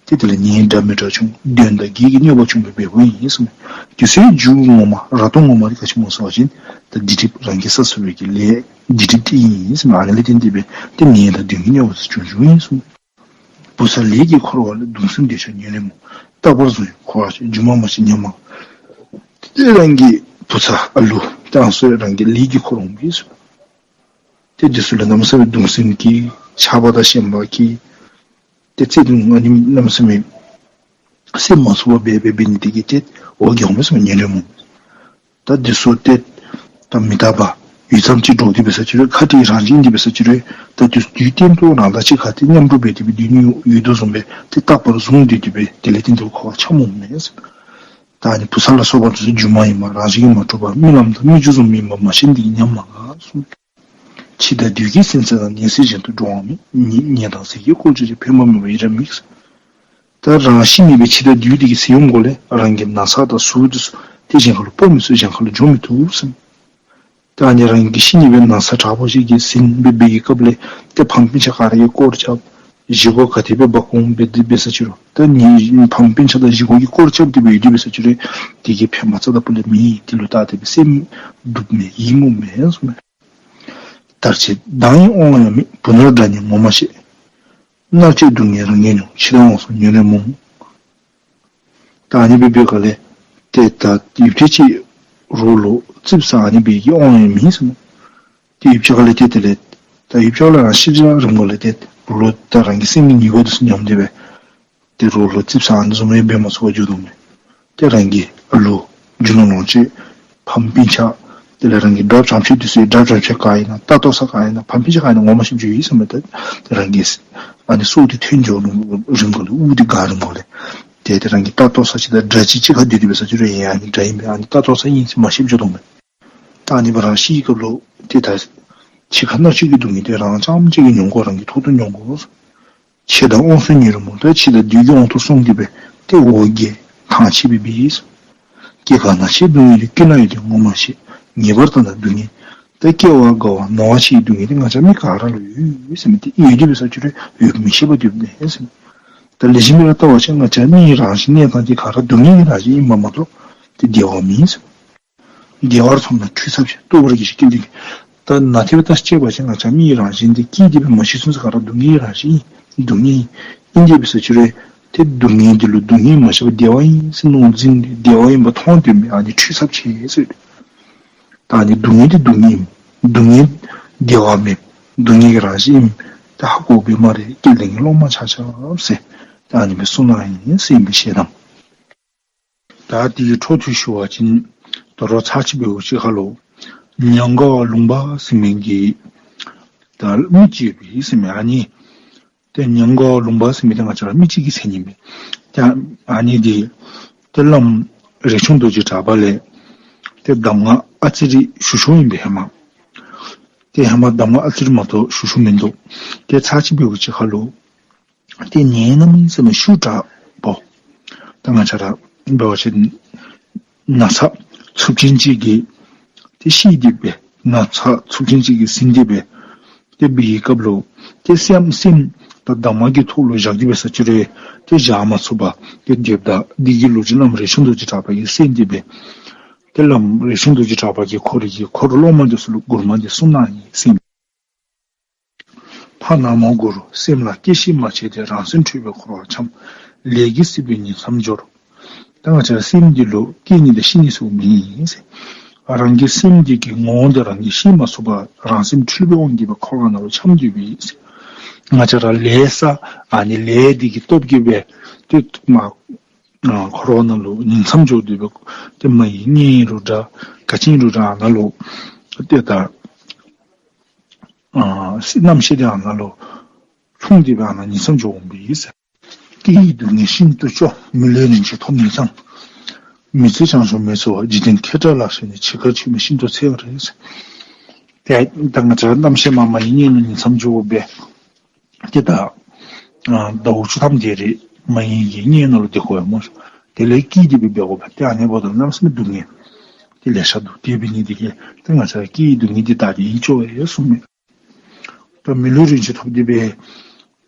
ཏེ་དེ་ལས་ནད་འདྲ་མི་འདྲ་བྱུང་གདོན་དང་བགེགས་ཀྱི་གནོད་པ་བྱུང་སྦེ་འབདཝ་ཨིན་ཟེར་མས། དེ་ཚུའི་རྒྱུ་ངོ་མ་ར་སྟོང་ངོ་མ་འདི་ག་ཅི་སྨོ་ཟེར་བ་ཅིན་ད་སྡིག་སྒྲིབ་རང་གིས་བསགས་བསགས་པའི་གི་ལས་སྡིག་སྒྲིབ་འདི་ཨིན་ཟེར་མས། ཨ་ནི་ལས་བརྟེན་ཏེ་སྦེ་ཏེ་ནད་དང་གདོན་གྱི་གནོད་པ་འདི་ཚུ་བྱུང་བྱུངམ་ཨིན་ཟེར་མས། བུ་ཚ་ལས་ཀྱིས་འཁོར་བ་ལས། གདུང་སེམས་འདོད་ཆགས་ཉེར་ལེན་མུག། རྟག་པར་བཟུང་ཡང་འཁོར་བར་སྤྱད། སྒྱུ་མ་མ་ཤེས་ཉམ་མང་། ཏེ་རང་གི་བུ་ཚ་ཨ་ལུ་ཏེ་ཨ་ནི་ཚུ་རང་གི་ལས་ཀྱིས་འཁོར་འོང་པས་ཟེར། ཏེ་དེ་ཚུ་ལུ་གནམ་མེད་ས་མེད་གདུང་སེམས་སྐྱེ། ཆགས་པ་དང་ཞེན་པ་སྐྱེ། ཏེ་བརྩེ་གདུང་ཨ་ནི་གནམ་མེད་ས་མེད་སེམས་མ་ཚུགས་པར་འབད་འབད་འབད་ནི་དེ་གིས་ཏེ་འོ་བརྒྱལ་འོང་པས་ཟེར་མས། ཉེར་ལེན་མུག། ད་འདི་ཚུ་ཏེ་ད་མི་རྟག་པ་ཡུད་ཙམ་ཅིག་འདྲོག་སྟེ་འབད་ས་ཅིག་རུང་ཁ་ཏིག་རང་བཞིན་འདི་འབད་ས་ཅིག་རུང་ད་དུས་དུས་གཏན་དུ་རང་དང་གཅིག་ཁར་ཏེ་མཉམ་རུབ་འབད་དེ་སྦེ་སྡོད་ནི་ཡོད་དོ་བཟུམ་སྦེ་ཏེ་རྟག་པར་བཟུང་སྡོད་དེ་སྦེ་དེ་ལས་ཏན་ཏན་འཁོར་བ་འཁྱམས་འོང་མས་ཟེར། ད་ཨ་ནི་བུ་ཚ་ལ་སོགས་པ་འདི་ཚུ་སྒྱུ་མ་ཨིན་མས། རང་བཞིན་གྱིས་མ་གྲུབ་པ་རྨི་ལམ་དང་རྨི་ཆུ་བཟུམ་ཨིནམ་མ་ཤེས་ནི་དེ་གིས་ཉམ་མ་ང་ཟེར། འཆི་བདག་བདུད་ཀྱི་སེམས་ཚེ་དང་། ཉེན་སྲིད་གཞན་དུ་འགྲོ་བའང་མེད། ཉེ་ཉེ་དང་སྲས་ཀྱིས་བསྐོར་བྱས་ཀྱང་། ཕན་པ་མེད་པར་ཡི་རང་མིག། ད་རང་ཤི་ནི་སྦེ་འཆི་བདག་བདུད་འདི་གིས་ཟིན་འོང་གོ་ལས་རང་གི་ན་ཚ་དང་ཟུག་འདི་ཚུ་ཏེ་གཞན་ཁ་ལུ་སྤོ་མི་ཚུགས། གཞན་ཁ་ལུ་འགྱོ་མི་ཚུགས་ཟེར། ད་ཨ་ནི་རང་གི་ཤི་ནི་སྦེ་ན་ཚ་དྲག་པོ་ཅིག་གིས་ཟིན་སྦེ་འབད་བའི་སྐབས་ལས་ཏེ་ཕམ་སྤུན་ཆ་ག་ར་གིས་བསྐོར་རྐྱབ། བཞེས་སྒོ་ག་དེ་སྦེ་འབག་འོང་འབད་དེ་འབད་ས་ཅིག་རུང་ད་ནི་ཕམ་སྤུན་ཆ་དང་བཞེས་སྒོ་གིས་བསྐོར་རྐྱབ་སྟེ་སྦེ་ཡོད་དེ་འབད་ས་ཅིག་རུང་དེ་གིས་ཕན་པ་རྩ་དང་སྤུ་ལས་མེད། དེ་ལུ་བལྟ་སྟེ་སྦེ་སེམས་སྡུག་མས། ཡིད་མུག་མས་ཟེར་མས། མཐར་བྱེད་མདངས་ཡིན་དབང་ཡང་མེད། བུ་ནོར་དགྲ་ཉིད་ངོ་མ་ཤེས། མནར་གཅོད་སྡུག་བསྔལ་རང་ངེས་མྱོང་། འཆི་བདག་དབང་སོང་ཉེར་ལེན་མུག། ད་ཨ་ནི་སྦེ་འབད་བའི་སྒང་ལས་ཏེ་ད་ཡུདཔ་ཐེངས་ཅིག་རོགས་ལུ་ཙིགཔ་ཟ་ནི་སྦེ་གི་དབང་ཡང་མེད་ཟེར་མས། ཏེ་ཡུདཔ་ཅིག་ཁ་ལས་ཏེ་དེ་ལས་ད་ཡུདཔ་ཅིག་ཁ་ལས་རང་ཤི་བྱ་རིམ་གོང་ལས་ཏེ་རོགས་ད་རང་གི་སེམས་ཀྱི་ནུས་པ་འདི་ཚུ་ཉམས་ཏེ་སྦེ་ཏེ་རོགས་ལུ་ཙིགཔ་ཟ་ནི་བཟུམ་སྦེ་འབད་མ་ཚུགས་པར་འགྱོ་དོ་མས། ཏེ་རང་གི་ཨ་ལུ་རྒྱུ་ནོར་ལོངས་སྤྱོད་ཕམ་སྤུན་ཆ་དེ་ལས་རང་གི་དགྲ་བྱམས་ཆོས་འདི་ཚུ་དགྲ་བྱམས་ཆོས་ག་ཨིན་ན་ལྟ་རྟོག་ས་ག་ཨིན་ན་ཕམ་སྤུན་ཆ་ག་ཨིན་ན་ངོ་མ་ཤེསཔ་འགྱོ་ཡི་ཟེར་མས། ཏེ་རང་གི་ཨ་ནི་སྲོག་འདི་ཐོན་འགྱོ་རིམ་གོང་ལས་དབུགས་འདི་འགག་རིམ་གོང་ལས་ཏེ་ཏེ་རང་གི་ལྟ་རྟོག་ས་ཅིག་དང་དགྲ་ཅིག་གཅིག་ཁར་སྡོད་དེ་འབད་ས་ཅིག་རུང་ཨེ་ཨ་ནི་དགྲ་ཨིན་པས་ཨ་ནི་ལྟ་རྟོག་ས་ཨིན་ཟེར་མ་ཤེསཔ་འགྱོ་དོ་མས། ད་ཨ་ནི་སྦེ་རང་ཤི་བའི་སྐབས་ལུ་ཏེ་ད་འཆི་ཁ་མནར་གཅོད་ཀྱི་སྡུག་བསྔལ་འདི་རང་རྐྱངམ་གཅིག་གིས་མྱོང་དགོ། རང་གིས་ཐོག་ཏུ་མྱོང་དགོ། འཆི་བདག་དབང་སོང་ཉེར་ལེན་མུག། ད་འཆི་བདག་བདུད་ཀྱི་དབང་དུ་སོང་སྟེ་སྦེ་ཏེ་འོ་བརྒྱལ་ཐང་ཆད་སྦེ་འབད་ཡི། སྐྱེ་རྒ་ན་འཆིའི་སྡུག་བསྔལ་འདི་ཀུན་ལ་ཡོད་དེ་ངོ་མ་ཤེས། ངེས་པར་ལྟ་ན་སྡུག་བསྔལ། ད་སྐྱེ་བ་རྒ་བ་ན་བ་འཆི་བའི་སྡུག་བསྔལ་འདི་ང་བཅས་མི་ག་ར་ལུ་ཡོད་ཟེར་མས། ཏེ་ཡོད་དེ་འབད་ས་ཅིག་རུང་ཡོད་མི་ཤེས་པར་སྡོདཔ་མས་ཟེར་མས། ད་ལེགས་ཤོམ་སྦེ་ར་བལྟ་བ་ཅིན་ང་བཅས་མི་རང་བཞིན་གནས་སྟངས་འདི་ག་ར་སྡུག་བསྔལ་གྱི་རང་བཞིན་ཨིན་པ་མ་གཏོགས་ཏེ་བདེ་བ་མེད་ཟེར་མས། བདེ་བར་མཐོང་ན་འཁྲུལ་ཚབས་ཆེ། རྟོགས་པར་གྱིས་ཤིག་སྐལ་ལྡན་གྱིས། ད་ནང་དེ་སྦེ་བལྟ་སྟེ་འབད་བ་ཅིན་ང་བཅས་མི་ཡི་རང་བཞིན་འདི་སྐྱེས་ཏེ་སྦེ་མ་ཤི་ཚུན་ཚོད་ག་ར་སྡུག་བསྔལ་གྱི་རང་བཞིན་ཨིན། སྡུག་བསྔལ་ཨིན། ཨིན་དེ་འབད་ས་ཅིག་རུང་ཏེ་སྡུག་བསྔལ་འདི་ལུ་སྡུག་བསྔལ་མ་ཤེས་པར་བདེ་བ་ཨིན་ཟེར་མནོ་འཛིན་ཏེ་བདེ་བ་ཨིན་པ་མཐོང་སྡོད་མི་ཨ་ནི་འཁྲུལ་ཚབས་ཆེ་ཟེར། ད་ཨ་ནི་སྡུག་བསྔལ་འདི་སྡུག་བསྔལ་ཨིན། སྡུག་བསྔལ་བདེ་བ་མེན། སྡུག་བསྔལ་གྱི་རང་བཞིན་ཨིན། ད་ཧ་གོ་བས་སྨ་རེ་སྐལ་ལྡན་གྱི་སློབ་མ་ཆ་ཁྱབ་ཟེར། ད་ཨ་ནི་སྦེ་གསུངས་གནང་ཡི་ཟེར་ཨིན་པའི་ཞལ་གདམས། ད་དེ་གི་འཕྲོ་མཐུད་ཞུ་བ་ཅིན་ད་རུང་ཚར་གཅིག་འབདཝ་ཅིག་ཁར་ལུ་ཉམས་དགའ་བ་ལུང་པ་ཟེར་མི་གི་ད་ ལ་མི་ཅིག་ཡོད་པས་ཟེར་མས། ཨ་ནི་ཏེ་ཉང་ག་ལུང་པ་ཟེར་མི་འདི་ང་བཅས་ར་མི་ཅིག་གི་མཚན་ཨིན་པས། ཏེ་ཨ་ནི་འདི་ཏེ་བླམ་རས་ཆུང་རྡོ་རྗེ་གྲགས་པ་ལས་ཏེ་གདམས་ངག་ཨ་ཙི་རེ་ཞུ་ཞུཝ་ཨིན་པས་ཧེ་མ། ཏེ་ཧེ་མ་གདམས་ངག་ཨ་ཙི་རེ་མ་གཏོགས་ཞུ་ཞུཝ་མིན་འདུག། ཏེ་ཚར་གཅིག་འབདཝ་གི་ཅིག་ཁར་ལུ་ཏེ་ངེའི་རྣམ་སྨིན་ཟེར་མི་ཤུགས་དྲག་པོ། ད་ང་བཅས་ར་འབད་བ་ཅིན་ན་ཚ་འཚུབ་ཅན་ཅིག་གིས་ཏེ་བཤིག་སྟེ་སྦེ་ན་ཚ་འཚུབ་ཅན་ཅིག་གིས་ཟིན་ཏེ་སྦེ་ཏེ་འབད་བའི་སྐབས་ལུ་ཏེ་སེམས་སེམས་ད་གདམས་ངག་གི་ཐོག་ལུ་བཞག་སྟེ་འབད་ས་ཅིག་རུང་ཏེ་བཞག་མ་ཚུགས་པར་ཏེ་སྡོདཔ་ད་འདི་གི་ལོ་རྒྱུས་བླམ་རས་ཆུང་རྡོ་རྗེ་གྲགས་པ་གིས་གསན་ཏེ་སྦེ་ཏེ་བླམ་རས་ཆུང་རྡོ་རྗེ་གྲགས་པ་གིས་ཁོ་རའི་གི་འཁོར་སློབ་མ་འདི་ཚུ་ལུ་མགུར་མ་འདི་གསུངས་གནང་ཡི་ཟེར་ཨིན། ཕ་ནག་མོ་མགུར་སེམས་ལ་སྐྱེ་ཤི་མ་བྱེད་དེ། རང་སེམས་འཁྲུལ་པས་འཁོར་བར་འཁྱམས། ལས་ཀྱིས་སྲིད་པའི་ཉིང་མཚམས་སྦྱོར། ད་ང་བཅས་ར་སེམས་འདི་ལུ་སྐྱེ་ནི་དང་ཤི་ནི་ཟེར་མེད་ཟེར། རང་གི་སེམས་འདི་གི་ངོ་བོ་འདི་རང་གིས་ཤེས་མ་ཚུགས་པར་རང་སེམས་འཁྲུལ་པའི་དབང་གིས་སྦེ་འཁོར་བ་ནང་ལུ་འཁྱམས་ཏེ་སྦེ་ཟེར། ང་བཅས་ར་ལས་བསགས་ཨ་ནི་ལས་འདི་གི་སྟོབས་ཀྱིས་སྦེ་ཏེ་མ་ཨ་འཁོར་བ་ནང་ལུ་ཉིང་མཚམས་སྦྱོར་ཏེ་སྦེ་ཏེ་མ་ཡི་གཉེན་རུང་འདྲ་ག་ཅི་རུང་འདྲ་ཨ་ནཱ་ལུ་ཏེ་ད་ཨ་སྲིད་རྣམ་ཤེས་འདི་ཨ་ནཱ་ལུ་ལྷུང་སྟེ་སྦེ་ཨ་ནཱ་ཉིང་མཚམས་སྦྱོར་འོང་པས་ཟེར། སྐྱེ་ཡི་སྡུག་བསྔལ་ཤིན་ཏུ་སྐྱོ། མི་ལུས་རིན་ཆེན་ཐོབ་ནས་ཀྱང་། མི་ཚེ་བྱང་ཆུབ་མི་འཚོལ་བར། འཇིག་རྟེན་ཁེ་དྲག་ལག་ཤེས་ནས། འཆི་ཁར་ཆོད་མི་ཤིན་ཏུ་འཚེར་བ་རེད། ཏེ་ད་ང་བཅས་ར་རྣམ་ཤེས་མ་མ་ཡི་གཉེན་ལུ་ཉིང་མཚམས་སྦྱོར་བ་སྦེ་ཏེ་ད་ཨ་ཟླཝ་བཅུ་ཐམ་དེ་རེ་མ་ཡི་གི་གཉེན་ནང་ལུ་སྡོད་དགོ་ཡ་སྨོ། དེ་ལས་སྐྱིད་དེ་སྦེ་འབད་དགོ་པས། ཏེ་ཨ་ནི་འབདཝ་ད་གནམ་མེད་ས་མེད་སྡུག་བསྔལ་ཏེ་ལེ་ཤ་འདུག། དེ་འབད་ནི་དེ་གིས་ཏེ་ང་བཅས་ར་སྐྱེ་ཡི་སྡུག་བསྔལ་འདི་དག་སྟེ་ཡིད་སྐྱོ་བས་གསུངས་མས། ད་མི་ལུས་རིན་ཆེན་ཐོབ་སྟེ་སྦེ་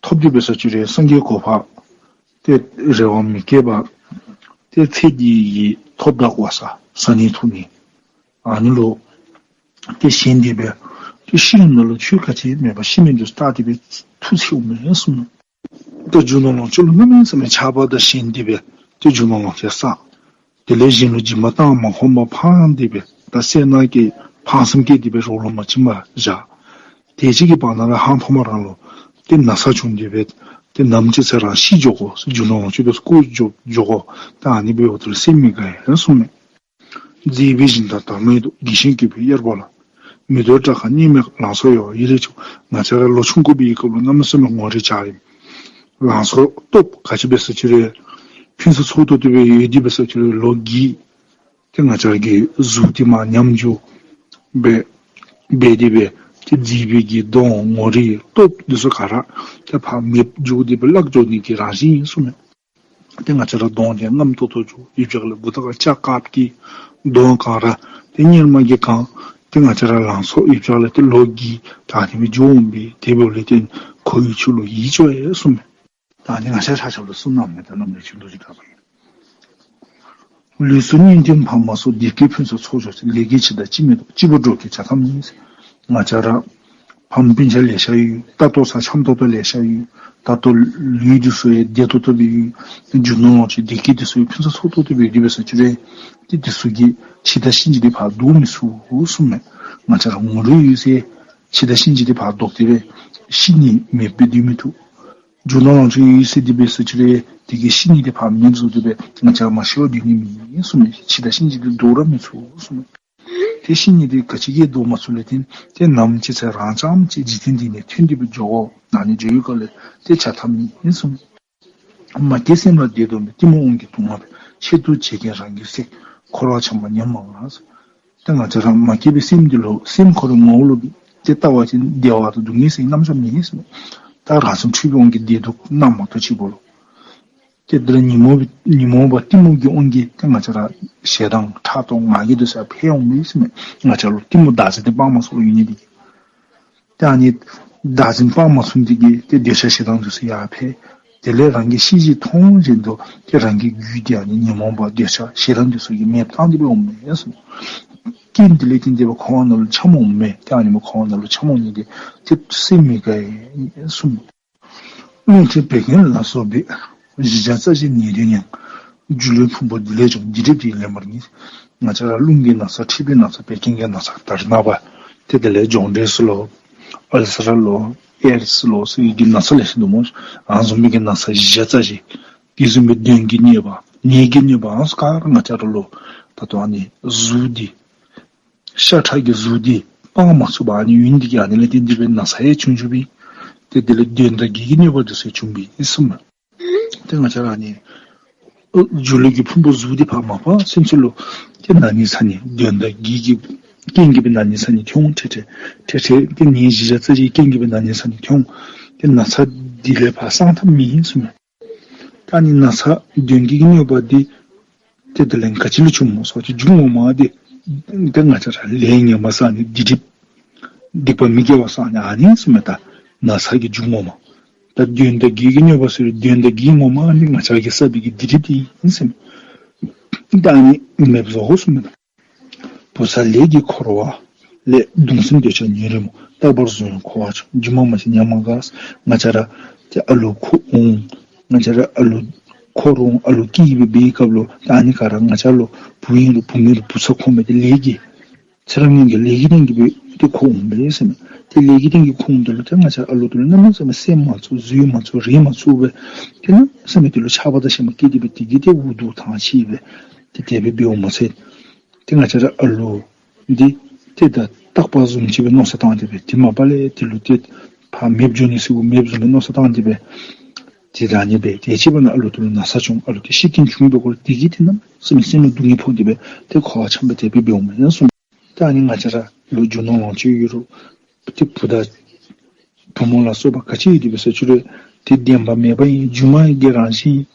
ཐོབ་སྟེ་འབད་ས་ཅིག་རུང་སངས་རྒྱས་གོ་འཕང་ཏེ་རེ་བ་མི་བསྐྱེད་པར་ཏེ་ཚེ་འདི་གི་ཐོབ་དང་བགོ་བ་ཟ་ནི་འཐུང་ནི་ཨ་ནི་ལུ་ཏེ་ཞེན་ཏེ་སྦེ་ཏེ་ཤི་ནི་ལུ་ཆོས་ག་ཅི་མེད་པར་ཤི་མི་འདི་ཚུ་བལྟ་སྟེ་སྦེ་ཐུགས་འཚེར་འོང་མས་གསུངས་མས། ད་རྒྱུ་ནོར་ལོངས་སྤྱོད་ལུ་གནམ་མེད་ས་མེད་ཆགས་པ་དང་ཞེན་ཏེ་སྦེ་ཏེ་རྒྱུ་ནོར་ལོངས་སྤྱོད་བསགས། དེ་ལས་གཞན་ལུ་སྦྱིན་པ་བཏང་མ་ཁོམ་པར་ཕངས་ཏེ་སྦེ་ད་སེར་སྣ་སྐྱེས་ཕངས་སེམས་སྐྱེས་ཏེ་སྦེ་རོགས་ལུ་མ་བྱིན་པར་བཞག། དེ་ཅིག་གི་བར་ན་ལུ་ཧང་ཐོག་མ་རང་ལུ་ཏེ་ན་ཚ་བྱུང་སྟེ་སྦེ་ཏེ་ནམ་ཅིག་ཚེ་རང་ཤི་འགྱོ་དགོ། རྒྱུ་ནོར་ལོངས་སྤྱོད་དེ་ཚུ་རྐུ་འགྱོ་འགྱོ་དགོ། ད་ཨ་ནི་འབདཝ་ད་ལུ་སེམས་མི་དགའ་ཡ་གསུངས་མས། མཛེས་པའི་བཞིན་དང་དར་མའི་མདོག། དགེ་ཞིང་གུས་པའི་གཡེར་པོ་ལ། མི་འདོད་དགྲ་དགའ་གཉེར་མའི་ལང་ཚོ་ཡོད། ཡིད་ལས་བྱུང་། ང་བཅས་ར་ལོ་ཆུང་ཀུ་སྦེ་གི་སྐབས་ལུ་གནམ་མེད་ས་མེད་ངོ་རིས་ཆགས་ཡི། ལང་ཚོ་སྟོབས་ག་ཅི་འབད་ས་ཅིག་རུང་ཕུན་སུམ་ཚོགས་ཏོག་ཏོ་སྦེ་ཡོད་དེ་འབད་ས་ཅིག་རུང་ལོ་རྒས། ཏེ་ང་བཅས་ར་གི་གཟུགས་འདི་མར་ཉམས་འགྱོ་སྦེ་འབད་དེ་སྦེ་ཏེ་མཛེས་པའི་གི་གདོང་ངོ་རིས་སྟོབས་འདི་ཚུ་ག་ར་ཏེ་ཕར་མེདཔ་འགྱོ་སྟེ་སྦེ་བརླག་འགྱོ་ནི་གི་རང་བཞིན་ཨིན་གསུངས་མས། ཏེ་ང་བཅས་ར་གདོང་འདི་རྔམ་ཏོག་ཏོ་འགྱོ། ཡུལ་ཕྱོགས་ལས་འབུ་ཏོག་ཀ་ལྕགས་དཀརཔོ་གི་གདོང་གང་ར་ཏེ་གཉེར་མ་གིས་གང་། ཏེ་ང་བཅས་ར་ལང་ཚོ་ཡུལ་ཕྱོགས་ལས་ཏེ་ལོ་རྒས་ད་ཨ་ནི་སྦེ་འགྱོ་འོང་པས། དེ་འབདཝ་ལས་ཏེ་ཁོ་ཡི་ཆོས་ལུ་ཡིད་སྐྱོ་ཡི་གསུངས་མས། ད་ཨ་ནི་ང་བཅས་ཆ་ཁྱབ་ལུ་གསུངས་གནངམ་མས། ད་བླམ་རས་ཆུང་རྡོ་རྗེ་གྲགས་པ་གིས། ལུས་སུ་གཉེན་དྲིང་བག་མ་ཚོར། བདེ་སྐྱིད་ཕུན་སུམ་ཚོགས་འགྱུར་ཞིང་། ལས་ཀྱི་འཆི་བདག་ཅིས་མི་ལྡོག། སྐྱིད་པོ་འགྲོ་ཀུན་བྱ་ཐབས་མེད། ང་བཅས་ར་ཕམ་སྤུན་ཆ་ལེ་ཤ་ཡོད། ད་ལྟོ་ཚ་འཆམ་ཏོག་ཏོ་ལེ་ཤ་ཡོད། ད་ལྟོ་ལུས་འདི་ཚུ་ཡང་བདེ་ཏོག་ཏོ་སྦེ་ཡོད། རྒྱུ་ནོར་ལོངས་སྤྱོད་བདེ་སྐྱིད་འདི་ཚུ་ཡང་ཕུན་སུམ་ཚོགས་ཏོག་ཏོ་སྦེ་ཡོད་དེ་འབད་ས་ཅིག་རུང་ཏེ་འདི་ཚུ་གིས་འཆི་བདག་གཤིན་རྗེ་འདི་ཕར་བཟློག་མི་ཚུགས་གསུངས་མས། ང་བཅས་ར་ངོ་རིས་ཡོད་ཟེར་འཆི་བདག་གཤིན་རྗེ་འདི་ཕར་བཟློག་སྟེ་སྦེ་ཤི་ནི་མེདཔ་སྦེ་སྡོད་མི་ཚུགས། རྒྱུ་ནོར་ལོངས་སྤྱོད་ཡོད་ཟེར་དེ་འབད་ས་ཅིག་རུང་དེ་གིས་ཤི་ནི་འདི་ཕར་མེདཔ་བཟོ་སྟེ་སྦེ་ང་བཅས་མ་ཤི་བར་སྡོད་ནི་མེད་གསུངས་མས། འཆི་བདག་གཤིན་རྗེ་འདི་བཟློག་ར་མི་ཚུགས་གསུངས་མས། ཏེ་ཤི་ནི་འདི་ག་ཅི་གིས་བཟློག་མ་ཚུགས་ལས་བརྟེན་ཏེ་ནམ་ཅིག་ཚེ་རང་རྐྱངམ་གཅིག་འཇིག་རྟེན་འདི་ནས་ཐོན་ཏེ་སྦེ་འགྱོ་དགོ། ཨ་ནི་འགྱོ་བའི་སྐབས་ལས་ཏེ་བྱ་ཐབས་མེད་གསུངས་མས། མ་སྐྱེས་སེམས་ལ་བདེ་སྡུག་མེད། གཏི་མུག་དབང་གིས་སྡུག་བསྔལ་བས། ཆེད་དུ་བྱེད་མཁན་རང་རྒྱུད་བསྲེགས། འཁོར་བར་འཁྱམས་པ་ཉམས་མ་ངལ། ཏེ་ང་བཅས་ར་མ་སྐྱེས་པའི་སེམས་འདི་ལུ་སེམས་ཁོ་རའི་ངོ་བོ་ལུ་ཏེ་བལྟ་བ་ཅིན་བདེ་བ་དང་སྡུག་བསྔལ་ཟེར་རྣམ་གཞག་མེད་ཟེར་མས། ད་རང་སེམས་འཁྲུལ་པའི་དབང་གིས་བདེ་སྡུག་རྣམ་མ་གཏོགས་གཅིག་པོ་ལུ། ཏེ་འདི་ལུ་ཉོན་མོངས་པའི་ཉོན་མོངས་པ་གཏི་མུག་གི་དབང་གིས་ཏེ་ང་བཅས་ར་ཞེ་སྡང་ཕྲག་དོག་ང་རྒྱལ་འདི་ཚུ་འཕེལ་འོང་མས་ཟེར་མས། ང་བཅས་ལུ་གཏི་མུག་བདག་འཛིན་འདི་སྤང་མ་ཚུགས་པར་ཡོད་ནི་འདི་གིས། ཏེ་ཨ་ནི་བདག་འཛིན་སྤང་མ་ཚུགས་ནི་འདི་གིས་ཏེ་འདོད་ཆགས་ཞེ་སྡང་འདི་ཚུ་ཡར་འཕེལ། དེ་ལས་རང་གི་གཤིས་གཞི་མཐོང་བཞིན་དུ་ཏེ་རང་གི་རྒྱུད་འདི་ཨ་ནི་ཉོན་མོངས་པ་འདོད་ཆགས་ཞེ་སྡང་འདི་ཚུ་གིས་མེདཔ་བཏང་སྟེ་སྦེ་འོང་མས་ཟེར་མས། རྐྱེན་འདི་ལས་བརྟེན་ཏེ་སྦེ་འཁོར་བ་ནང་ལུ་འཁྱམས་འོང་མས། ཏེ་ཨ་ནི་སྦེ་འཁོར་བ་ནང་ལུ་འཁྱམས་འོང་ནི་འདི་ཏེ་སེམས་མི་དགའ་ཡི་གསུངས་མས། རླུང་མཁྲིས་བད་ཀན་ལ་སོགས་པའི། བཞི་ཆ་རྩ་བཞིའི་ནད་དེ་ཉེན། སྒྱུ་ལུས་ཕུང་པོ་འདི་ལས་བྱུང་། སྡིག་སྒྲིབ་དེས་ལེན་པར་ངེས། ང་བཅས་ར་རླུང་གི་ན་ཚ་མཁྲིས་པའི་ན་ཚ་བད་ཀན་གྱི་ན་ཚ་ད་རེས་ནངས་པ་ཏེ་དེ་ལས་ཇོན་ཌིས་ལོ་ཨལ་སར་ལོ་ཨེཌསི་ལོ་ཟེར་གྱི་ན་ཚ་ལེ་ཤ་འདུག་སྨོ། ཨ་ནི་བཟུམ་མའི་གི་ན་ཚ་བཞི་ཆ་རྩ་བཞི་དེ་བཟུམ་མའི་གདོན་གྱི་གནོད་པ་ནད་ཀྱི་གནོད་པ་ཨ་ནི་ཚུ་ག་ར་ང་བཅས་ར་ལུ་ད་ལྟོ་ཨ་ནི་གཟུགས་འདི་ཤ་ཁྲག་གི་གཟུགས་འདི་ སྤང་མ་ཚུགས་པར་ཨ་ནི་ཡུན་འདི་གིས་ཨ་ནི་ལས་བརྟེན་ཏེ་སྦེ་ན་ཚ་ཡང་བྱུང་བྱུངམ་ཨིན། ཏེ་དེ་ལས་གདོན་དང་བགེགས་ཀྱི་གནོད་པ་འདི་ཚུ་བྱུངམ་ཨིན་གསུངམ་མས། ཏེ་ང་བཅས་ར་ཨ་ནི་སྦྱོར་ཀློད་ཀྱི་ཕུང་པོ་གཟུགས་འདི་ཕར་མ་པ་སེམས་ཅན་ལུ་ཏེ་ན་ནི་ཚ་ནི་གདོན་དང་བགེགས་ཀྱི་རྐྱེན་གྱིས་སྦེ་ན་ནི་ཚ་ནི་ཐོན་འོང་། ཏེ་ཏེ་ཏེ་ཏེ་ཏེ་ནད་གཞི་བཞི་ཚ་གི་རྐྱེན་གྱིས་སྦེ་ན་ནི་ཚ་ནི་ཐོན་འོང་། ཏེ་ན་ཚ་འདི་ལས་ཕར་སངས་ཐབས་མེད་གསུངམ་མས། ད་ཨ་ནི་ན་ཚ་གདོན་བགེགས་ཀྱི་གནོད་པ་འདི་ཏེ་དེ་ལས་ག་ཅི་ལས་བྱུངམ་སྨོ་ཟེར་བ་ཅིན་རྒྱུ་ངོ་མ་འདི་ཏེ་ང་བཅས་ར་ལས་ངན་པ་བསགས་ནི་སྡིག་སྒྲིབ། སྡིག་པ་མི་དགེ་བ་བསགས་ནི་ཨ་ནི་གསུངམ་མས། ད་ན་ཚ་གི་རྒྱུ་ངོ་མ། ད་གདོན་དང་བགེགས་ཀྱི་གནོད་པ་ཟེར་གདོན་དང་བགེགས་ངོ་མ་ཨ་ནི་ང་བཅས་ར་གིས་བསགས་པའི་གི་སྡིག་སྒྲིབ་འདི་ཨིན་གསུངམ་མས། ད་ཨ་ནི་མེདཔ་བཟོ་དགོ་གསུངམ་མས། བུ་ཚ་ལས་ཀྱིས་འཁོར་བ་ལས། གདུང་སེམས་འདོད་ཆགས་ཉོན་རེ་མུག་རྟག་པར་བཟུང་ཡང་འཁོར་བར་འཁྱམས། སྒྱུ་མ་མ་ཤེས་ཉམས་མ་དགའ། ང་བཅས་ར་ཏེ་ཨ་ལུ་འཁོར་འོང་། ང་བཅས་ར་ཨ་ལུ་འཁོར་འོང་། ཨ་ལུ་སྐྱེས་ཡི་སྦེ་འབད་བའི་སྐབས་ལུ་ད་ཨ་ནི་ག་ར་ང་བཅས་ལུ་བུ་ཨིན་རུང་བུ་མེན་རུང་བུ་ཚ་འཁོར་མི་འདི་ལས་ཀྱིས་ཚེ་རབས་ངན་གྱི་ལས་ཀྱི་རྐྱེན་གྱིས་སྦེ་ཏེ་འཁོར་འོང་པས་ཟེར་མས། ཏེ་ལས་ཀྱི་རྐྱེན་གྱིས་འཁོར་འོང་དེ་ལུ་ཏེ་ང་བཅས་ཨ་ལུ་དེ་ལུ་གནམ་མེད་ས་མེད་སེམས་མ་ཚུགས་བཟོད་མ་ཚུགས་རེ་མ་ཚུགས་པས། ཏེ་གནམ་མེད་ས་མེད་དེ་ལུ་ཆགས་པ་དང་ཞེན་པ་སྐྱེས་ཏེ་སྦེ་དེ་གིས་ཏེ་འུ་སྡུག་ཐང་ཆད་སྦེ་ཏེ་དེ་སྦེ་འབད་འོང་མས་ཟེར། ཏེ་ང་བཅས་ར་ཨ་ལུ་འདི་ཏེ་ད་རྟག་པ་བཟུམ་ཅིག་སྦེ་མནོ་བསམ་བཏང་སྟེ་སྦེ་ཏེ་མ་པ་ལས་དེ་ལུ་ཏེ་ཕར་མེདཔ་འགྱོ་ནི་ཟེར་མེདཔ་བཟུམ་སྦེ་མནོ་བསམ་བཏང་སྟེ་སྦེ་ཏེ་ད་ཨ་ནི་སྦེ་ཏེ་ཅིག་འབདན་ཨ་ལུ་དེ་ལུ་ན་ཚ་བྱུང་ཨ་ལུ་ཏེ་ཤི་རྐྱེན་བྱུང་བའི་སྐོར་དེ་གིས་ཏེ་གནམ་མེད་ས་མེད་སེམས་ལུ་སྡུག་བསྔལ་ཕོག་སྟེ་སྦེ་ཏེ་འཁོར་བར་འཁྱམས་སྦེ་དེ་སྦེ་འབད་འོང་མས་གསུངམ་མས། ད་ཨ་ནི་ང་བཅས་ར་ལུ་རྒྱུ་ནོར་ལོངས་སྤྱོད་ཡོད་རུང་ཏེ་བུ་དང་བུ་མོ་ལ་སོགས་པ་ག་ཅི་ཡོད་དེ་སྦེ་ཟེར་བཅུག་རུང་ཏེ་བདེན་པ་མེད་པ་ཨིན། སྒྱུ་མ་གི་རང་བཞིན་ཨིན།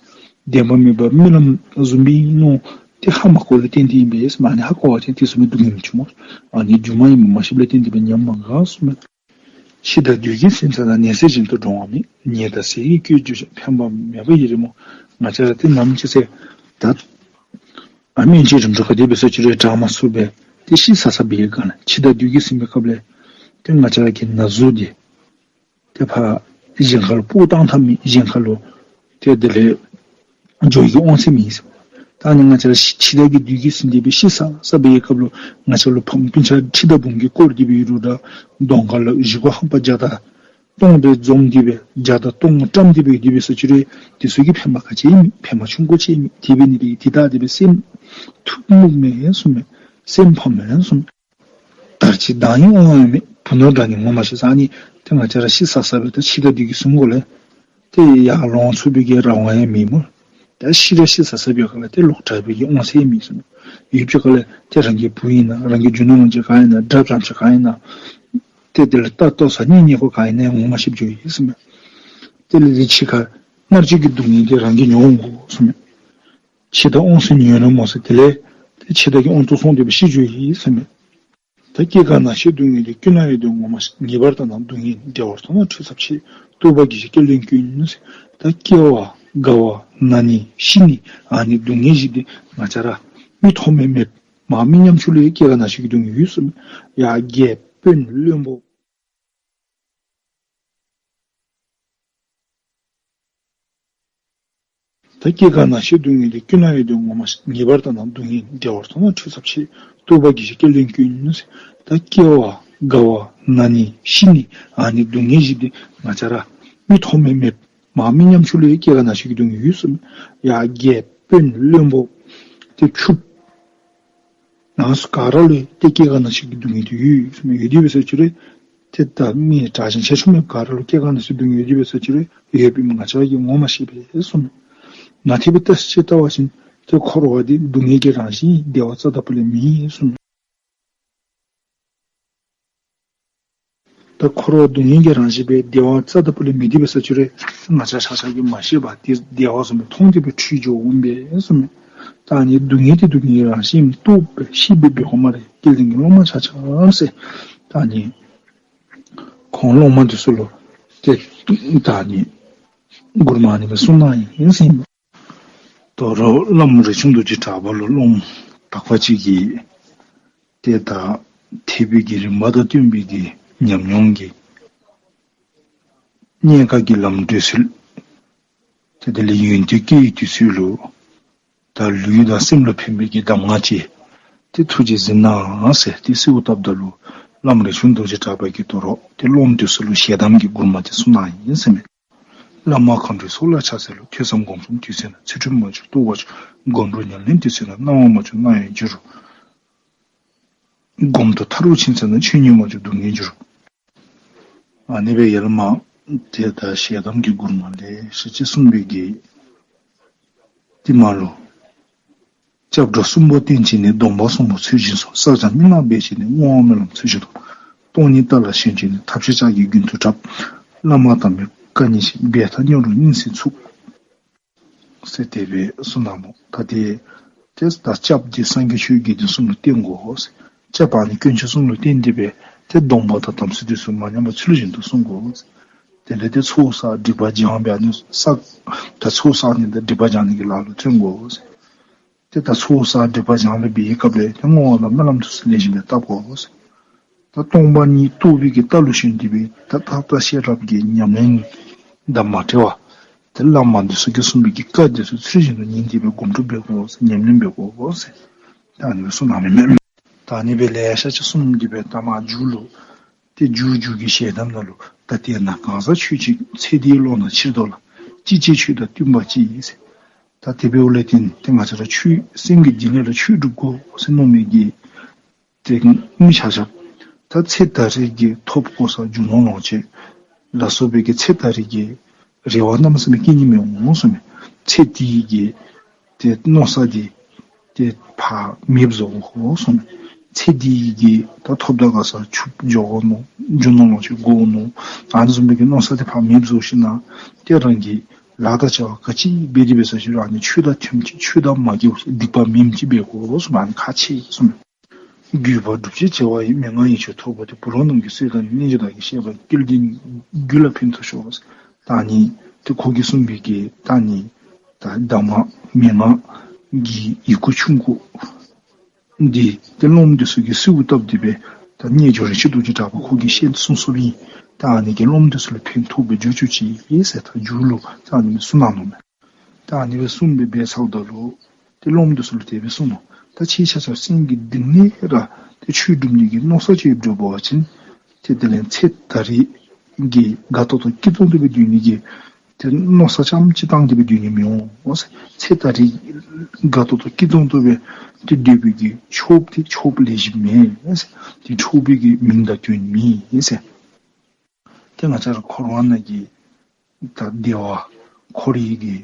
བདེན་པ་མེད་པ་རྨི་ལམ་བཟུམ་སྦེ་ཨིན་མནོ། ཏེ་ཧ་མ་གོ་ལས་བརྟེན་ཏེ་ཨིན་པས་ཟེར་མས། ཨ་ནི་ཧ་གོ་བ་ཅིན་ཏེ་ཚུ་མི་སྡུག་བསྔལ་མི་བྱུང་སྨོ། ཨ་ནི་སྒྱུ་མ་ཨིནམ་མ་ཤེསཔ་ལས་བརྟེན་ཏེ་སྦེ་ཉམས་མ་དགའ་གསུངམ་མས། འཆི་བདག་བདུད་ཀྱི་སེམས་ཚ་ན། ནད་སེལ་བཞིན་དུ་འགྲོ་བ་མེད། ཉེས་དང་ཟས་ཀྱིས་བསྐྱོད་གྱུར་ཅིང་། ཕན་པ་མེད་པར་ཡིད་རེ་མུག་ང་བཅས་ར་ཏེ་ནམ་ཅིག་ཚེ་ད་ཨ་སྨན་བཅོས་རིམ་གྲོ་ག་དེ་སྦེ་ཟེར་བཅུག་རུང་དྲག་མ་ཚུགས་པས། ཏེ་ཤི་ས་ས་འབད་བའི་སྒང་ལས་འཆི་བདག་བདུད་ཀྱིས་ཟིན་པའི་སྐབས་ལས་ཏེ་ང་བཅས་ར་གི་ན་ཟུག་འདི་ཏེ་ཕར་གཞན་ཁ་ལུ་སྤུ་བཏང་ཐབས་མེད། གཞན་ཁ་ལུ་ཏེ་དེ་ལས་འགྱོ་ནི་གི་དབང་ཚད་མེད་ཟེར། ད་ཨ་ནི་ང་བཅས་ར་འཆི་བདག་གི་བདུད་ཀྱིས་ཟིན་ཏེ་སྦེ་ཤི་ས་ས་འབད་བའི་སྐབས་ལུ་ང་བཅས་ལུ་ཕམ་སྤུན་ཆ་ཁྲི་དང་འབུམ་གྱིས་བསྐོར་ཏེ་སྦེ་ཡོད་རུང་ར་གདོང་ཁ་ལུ་བཞེས་སྒོ་ཧམ་པ་བརྒྱ་དང་སྟོང་སྦེ་འཛོམས་ཏེ་སྦེ་བརྒྱ་དང་སྟོང་བཀྲམ་སྟེ་སྦེ་ཡོད་དེ་སྦེ་ཟེར་བཅུག་རུང་དེ་ཚུ་གིས་ཕན་པ་ག་ཅི་མེད། ཕན་པ་ཆུང་ཀུ་ཅིག་མེད། དེ་འབད་ནི་དེ་གིས་དེ་ལྟ་སྟེ་སྦེ་སེམས་ཐུགས་མུག་མས་གསུངམ་མས། སེམས་ཕམ་མས་གསུངམ་མས། དར་ཅིག་མདངས་ཡང་དབང་ཡང་མེད། བུ་ནོར་དང་ནི་ངོ་མ་ཤེས་ཟེར། ཨ་ནི་ཏེ་ང་བཅས་ར་ཤི་ས་ས་སྦེ་ད་འཆི་བདག་བདུད་ཀྱིས་ཟིན་དགོ་ལས་ཏེ་ཡར་ལོང་ཚུགས་པའི་གི་རང་དབང་ཡང་མེད་སྨོ། ད་ཤི་ར་ཤི་ས་ས་འབད་བའི་སྒང་ལས་ཏེ་ལོག་ཐར་བའི་གི་དབང་ཚད་མེད་ཟེར་མས། ཡུལ་གྱི་སྒང་ལས་ཏེ་རང་གི་བུ་ཨིན་ན་རང་གི་རྒྱུ་ནོར་ལོངས་སྤྱོད་ག་ཨིན་ན་དགྲ་བྱམས་ཆེ་ག་ཨིན་ན་ཏེ་དེ་ལས་ལྟ་ལྟོ་ཟ་གཉིད་ཉལ་དགོཔ་ག་ཨིན་ན་ངོ་མ་ཤེསཔ་འགྱོ་ཡི་ཟེར་མས། དེ་ལས་ཏེ་འཆི་ཁ་མནར་གཅོད་ཀྱི་སྡུག་བསྔལ་འདི་རང་གིས་མྱོང་འོང་གོ་ཟེར་མས། འཆི་བདག་དབང་སྲིད་ཉོན་རེ་མུག་ཟེར། དེ་ལས་ཏེ་འཆི་བདག་གི་དབང་དུ་སོང་སྟེ་སྦེ་ཤི་འགྱོ་ཡི་ཟེར་མས། ད་སྐྱེ་རྒ་ན་འཆིའི་སྡུག་བསྔལ་འདི། ཀུན་ལ་ཡོད་དེ་ངོ་མ་ཤེས། ངེས་པར་དག་ན་སྡུག་བསྔལ་བདེ་བར་མཐོང་ན་འཁྲུལ་ཚབས་ཆེ། རྟོགས་པ་གིས་ཤིག་སྐལ་ལྡན་ཀུན་ཟེར། ད་སྐྱེ་བ་རྒ་བ་ན་ནི་ཤི་ནི་ཨ་ནི་སྡུག་བསྔལ་བཞི་འདི་ང་བཅས་ར་མིག་ཐོག་མེད་མེད་མ་མི་ཉམ་ཆུང་ལུ་ཡང་སྐྱེ་རྒ་ན་འཆི་གི་སྡུག་བསྔལ་ཡོད་ཟེར་མས། ཡར་རྒྱལ་དཔོན་བློན་པོ། ད་སྐྱེ་རྒ་ན་འཆིའི་སྡུག་བསྔལ་འདི། ཀུན་ལ་ཡོད་དེ་ངོ་མ་ཤེས། ངེས་པར་དག་ན་སྡུག་བསྔལ་བདེ་བར་མཐོང་ན་འཁྲུལ་ཚབས་ཆེ། རྟོགས་པ་གིས་ཤིག་སྐལ་ལྡན་ཀུན་ཟེར། ད་སྐྱེ་བ་རྒ་བ་ན་ནི་ཤི་ནི་ཨ་ནི་སྡུག་བསྔལ་བཞི་འདི་ང་བཅས་ར་མིག་ཐོག་མེད་མེད་མ་མི་ཉམ་ཆུང་ལུ་ཡང་སྐྱེ་རྒ་ན་འཆི་གི་སྡུག་བསྔལ་ཡོད་ཟེར་མས། ཡར་རྒྱལ་དཔོན་བློན་པོ་ཏེ་ཕྱུགཔོ་ནང་སུ་ག་ར་ལུ་ཏེ་སྐྱེ་རྒ་ན་འཆི་གི་སྡུག་བསྔལ་འདི་ཡོད་ཟེར་མས། ཡོད་དེ་སྦེ་ཟེར་བཅུག་རུང་ཏེ་ད་མི་དྲག་ཞན་ཆེ་ཆུང་མེད་པར་ག་ར་ལུ་སྐྱེ་རྒ་ན་འཆི་སྡུག་བསྔལ་ཡོད་དེ་སྦེ་ཟེར་བཅུག་རུང་ཡོད་པའི་ང་བཅས་ཀྱིས་ངོ་མ་ཤེས་པས་གསུངས་མས། ང་བཅས་ཀྱིས་བརྟག་དཔྱད་བལྟ་བ་ཅིན་ཏེ་འཁོར་བ་འདི་སྡུག་བསྔལ་གྱི་རང་བཞིན་ཨིན། བདེ་བ་རྩ་དང་པོ་ལས་མེད་གསུངས་མས། ད་འཁོར་བ་སྡུག་བསྔལ་གྱི་རང་བཞིན་སྦེ་བདེ་བ་རྩ་དང་པོ་ལས་མེད་དེ་སྦེ་ཟེར་བཅུག་རུང་ང་བཅས་ཆ་ཁྱབ་ཀྱིས་མ་ཤེས་པར་ཏེ་བདེ་བ་བཟུམ་སྦེ་མཐོང་སྟེ་སྦེ་འཁྲུལ་འགྱོ་འོང་པས་གསུངས་མས། ད་ཨ་ནི་སྡུག་བསྔལ་འདི་སྡུག་བསྔལ་རང་བཞིན་རྟོགས་པའི་ཤེས་པའི་སྦེ་ཧོ་མ་རེ་སྐལ་ལྡན་གྱི་སློབ་མ་ཆ་ཁྱབ་ཟེར། ད་ཨ་ནི་ཁོང་སློབ་མ་འདི་ཚུ་ལུ་ཏེ་ད་ཨ་ནི་མགུར་མ་ཨ་ནི་སྦེ་གསུངས་གནང་ཡི་ཟེར་ཨིན་མས། དོ་རུང་བླམ་རས་ཆུང་རྡོ་རྗེ་གྲགས་པ་ལུ་སློབ་མ་དག་པ་ཅིག་གིས་ཏེ་ད་ཐེག་པའི་གི་རིམ་པ་དང་བསྟུན་པའི་གི་ཉམས་མྱོང་གི་རྙེད་དཀའ་གི་ལམ་འགྲོ་ཚུལ་ཏེ་དེ་ལས་ཡོན་ཏན་སྐྱེ་བའི་དུས་ཚོད་ལུ་ད་ལུས་དང་སེམས་ལུ་ཕན་པའི་གི་གདམས་ངག་ཅིག་ཏེ་ཐུགས་རྗེས་གཟིགས་གནང་ཟེར་ཏེ་གསོལཝ་བཏབ་ད་ལུ་བླམ་རས་ཆུང་རྡོ་རྗེ་གྲགས་པ་གིས་དོ་རུང་ཏེ་སློབ་མ་འདི་ཚུ་ལུ་ཞལ་གདམས་ཀྱི་མགུར་མ་ཅིག་གསུངས་གནང་ཡི་ཟེར་ཨིན་མས། བླ་མ་མཁའ་འགྲོའི་ཚོགས་ལ་ཕྱག་འཚལ་ལོ། ཐོས་བསམ་སྒོམ་གསུམ་དུས་ཚོད་ན། ཚུལ་ཁྲིམས་མ་བཅག་རྟོགས་པ་ཆོད། སྒོམ་སྒྲུབ་ཉམས་ལེན་དུས་ཚོད་ན། སྣང་བ་མ་བྱུང་སྣང་ཡང་འགྱུར། སྒོམ་དུ་ཐར་བ་ཕྱིན་ཚར་ན་ཆོས་ཉིད་མ་བྱུང་སྡུག་བསྔལ་འགྱུར། ཨ་ནི་སྦེ་ཡར་མ་ཏེ་ད་ཞལ་གདམས་ཀྱི་མགུར་མ་ལེ་ཤ་ཅིག་གསུངས་པའི་གི་ཏེ་མ་ལུ། སྐྱབས་འགྲོ་གསུམ་པོ་བསྟེན་བྱས་ནས། སྡོམ་པ་གསུམ་པོ་ཚུལ་བཞིན་སྲུང་། བསགས་སྦྱང་སྨིན་ལམ་འབད་བྱས་ནས། བསྔོ་བ་སྨོན་ལམ་ཚུལ་བཞིན་སྡོམ། སྟོང་ཉིད་ལྟ་ལ་ཞེན་བྱས་ནས། ཐབས་ཤེས་ལྕགས་ཀྱི་རྒྱུན་དུ་བྲབ། བླ་མ་དམ་པའི་བཀའ་ཉན་ཅིང་། འབད་ཐག་སྙོམས་འགྲོ་སྙིང་སྲིད་ཚུགས། ཟེར་དེ་སྦེ་གསུངས་གནངམ་མས། ད་དེ་ཏེ་ད་སྐྱབས་འདི་སངས་རྒྱས་ཆོས་དགེ་འདུན་གསུམ་ལུ་བསྟེན་དགོ་ཟེར། སྐྱབས་ཨ་ནི་དཀོན་མཆོག་གསུམ་ལུ་བསྟེན་ཏེ་སྦེ་ཏེ་སྡོམ་པ་དང་དམ་ཚིག་འདི་ཚུ་མ་ཉམས་པར་ཚུལ་བཞིན་དུ་བསྲུང་དགོ་ཟེར། དེ་ལས་ཏེ་ཚོགས་བསགས་སྒྲིབ་པ་སྦྱང་སྦེ་ཨ་ནི་བསགས་ད་ཚོགས་བསགས་ནི་དང་སྒྲིབ་པ་སྦྱང་ནི་གི་ལཱ་ལུ་བརྩོན་དགོ་ཟེར། ཏེ་ད་ཚོགས་བསགས་སྒྲིབ་པ་སྦྱང་སྦེ་འབད་བའི་སྐབས་ལས་ཏེ་བསྔོ་བ་དང་སྨོན་ལམ་འདི་ཚུ་ལེགས་ཤོམ་སྦེ་བཏབ་དགོ་ཟེར། ད་སྟོང་པ་ཉིད་རྟོགས་པའི་གི་ལྟ་ལུ་ཞོན་ཏེ་སྦེ་ད་ཐག་ད་ཤེས་རབ་ཀྱི་ཉམས་ལེན་དང་མ་བྲལ་བར་ཏེ་བླ་མ་འདི་ཚུ་གིས་གསུངས་པའི་གི་བཀའ་འདི་ཚུ་ཚུལ་བཞིན་དུ་ཉན་ཏེ་སྦེ་སྒོམ་སྒྲུབ་འབད་དགོ་ཟེར། ཉམས་ལེན་འབད་དགོ་ཟེར། ད་ཨ་ནི་སྦེ་གསུངས་གནངམ་མས། ད་ཨ་ནི་སྦེ་ལེ་ཤ་ཅིག་གསུངས་ཏེ་སྦེ་ད་མར་མཇུག་ལུ་ཏེ་མཇུག་མཇུག་གི་ཞལ་གདམས་ནང་ལུ། ད་དེས་ན་གང་ཟག་ཆོས་ཅན། ཚེ་འདིའི་བློ་སྣ་ཕྱིར་ལྡོག་ལ། ཅི་བྱེད་ཆོས་དང་བསྟུན་པ་ཅི་ཟེར། ད་དེ་འབདཝ་ལས་བརྟེན་ཏེ་ང་བཅས་ར་ཆོས་སེམས་ཀྱི་གཏིང་ལས་ར་ཆོས་སྒྲུབ་དགོ་ཟེར་མནོ་མི་གི་ཏེ་མི་ཆ་ཁྱབ་ད་ཚེ་ད་རེས་ཀྱི་ཐོབ་གོ་ས་རྒྱུ་ནོར་ལོངས་སྤྱོད་ལ་སོགས་པའི་གི་ཚེ་ད་རེས་ཀྱི་རེ་བ་གནམ་མེད་ས་མེད་བསྐྱེད་ནི་མི་འོང་གསུངས་མས། ཚེ་འདི་གི་ཏེ་མནོ་བསམ་འདི་ཏེ་ཕར་མེདཔ་བཟོ་དགོ་གསུངས་མས། ཚེ་འདི་གི་ད་ཐོབ་ད་ག་ས་ཕྱུགཔོ་འགྱོ་དགོ་མནོ། རྒྱུ་ནོར་ལོངས་སྤྱོད་དགོ་མནོ། ཨ་ནི་བཟུམ་མའི་གི་མནོ་བསམ་འདི་ཕར་མེདཔ་བཟོ་ཞིནམ་ལས་ཏེ་རང་གིས་ལཱ་དང་བྱ་བ་ག་ཅི་འབད་དེ་འབད་ས་ཅི་རུང་ཨ་ནི་ཆོས་དང་མཐུནམ་ཅིག་ཆོས་དང་མ་འགལཝ་ཅིག་སྡིག་པ་མེནམ་ཅིག་འབད་དགོ་གསུངས་མས། ཨ་ནི་ཁག་ཆེ་གསུངས་མས། བརྒྱུད་པ་སྒྲུབ་ཕྱིར་བྱ་བ་ཡི། མན་ངག་ཡིད་ཆེས་ཐོབ་པ་དེ། བུ་རམ་ནམ་མཁའི་སྲོད་དང་ནི། སྙན་བརྒྱུད་བདག་གི་བཤད་པ་ཡི། སྐལ་ལྡན་རྒྱུད་ལ་ཕན་ཐོགས་ཤོག། ད་ཨ་ནི་ཏེ་ཁོ་གིས་གསུངས་པའི་གི་ད་ཨ་ནི་ད་གདམས་ངག་མན་ངག་གི་ཡི་གུ་ཆུང་ཀུ་འདི་ཏེ་སློབ་མ་འདི་ཚུ་གིས་གསོལཝ་བཏབ་སྟེ་སྦེ་ད་རྣལ་འབྱོར་རིན་ཆེན་རྡོ་རྗེ་གྲགས་པ་ཁོ་གིས་བཤད་གསུངས་གསུངསམ་ཨིན། ད་ཨ་ནི་གིས་སློབ་མ་འདི་ཚུ་ལུ་ཕན་ཐོགས་སྦེ་འགྱོ་བཅུག་ཅིག་ཟེར་ད་མཇུག་ལུ་ད་ཨ་ནི་སྦེ་གསུངས་གནང་ནུག་མས། ད་ཨ་ནི་སྦེ་གསུངས་སྦེ་འབད་ཚརཝ་ད་ལུ་ཏེ་སློབ་མ་འདི་ཚུ་ལུ་དེ་སྦེ་གསུངས་ནུག། ད་ཁྱེད་ཆ་ཁྱབ་སེམས་ཀྱི་གཏིང་ལས་ར་ཏེ་ཆོས་སྒྲུབ་ནི་གི་མནོ་བསམ་ཅིག་འགྱོ་བ་ཅིན་ཏེ་དེ་ལས་ཚེ་ད་རེས་ཀྱི་དགའ་ཏོག་ཏོ་སྐྱིད་ཏོང་ཏོ་སྦེ་སྡོད་ནི་གི་ཏེ་མནོ་བསམ་རྐྱངམ་ཅིག་བཏང་སྟེ་སྦེ་སྡོད་ནི་མི་འོང་ཟེར། ཚེ་ད་རེས་དགའ་ཏོག་ཏོ་སྐྱིད་ཏོང་ཏོ་སྦེ་ཏེ་སྡོད་པའི་གི་ཆོསཔ་འདི་ཆོསཔ་ལེགས་ཤོམ་མེན་ཟེར། ཏེ་ཆོས་པའི་གི་མིང་དང་དོན་མེད་ཟེར། ཏེ་ང་བཅས་ར་འཁོར་བ་ནང་གི་ད་བདེ་བ་འཁོར་བའི་གི་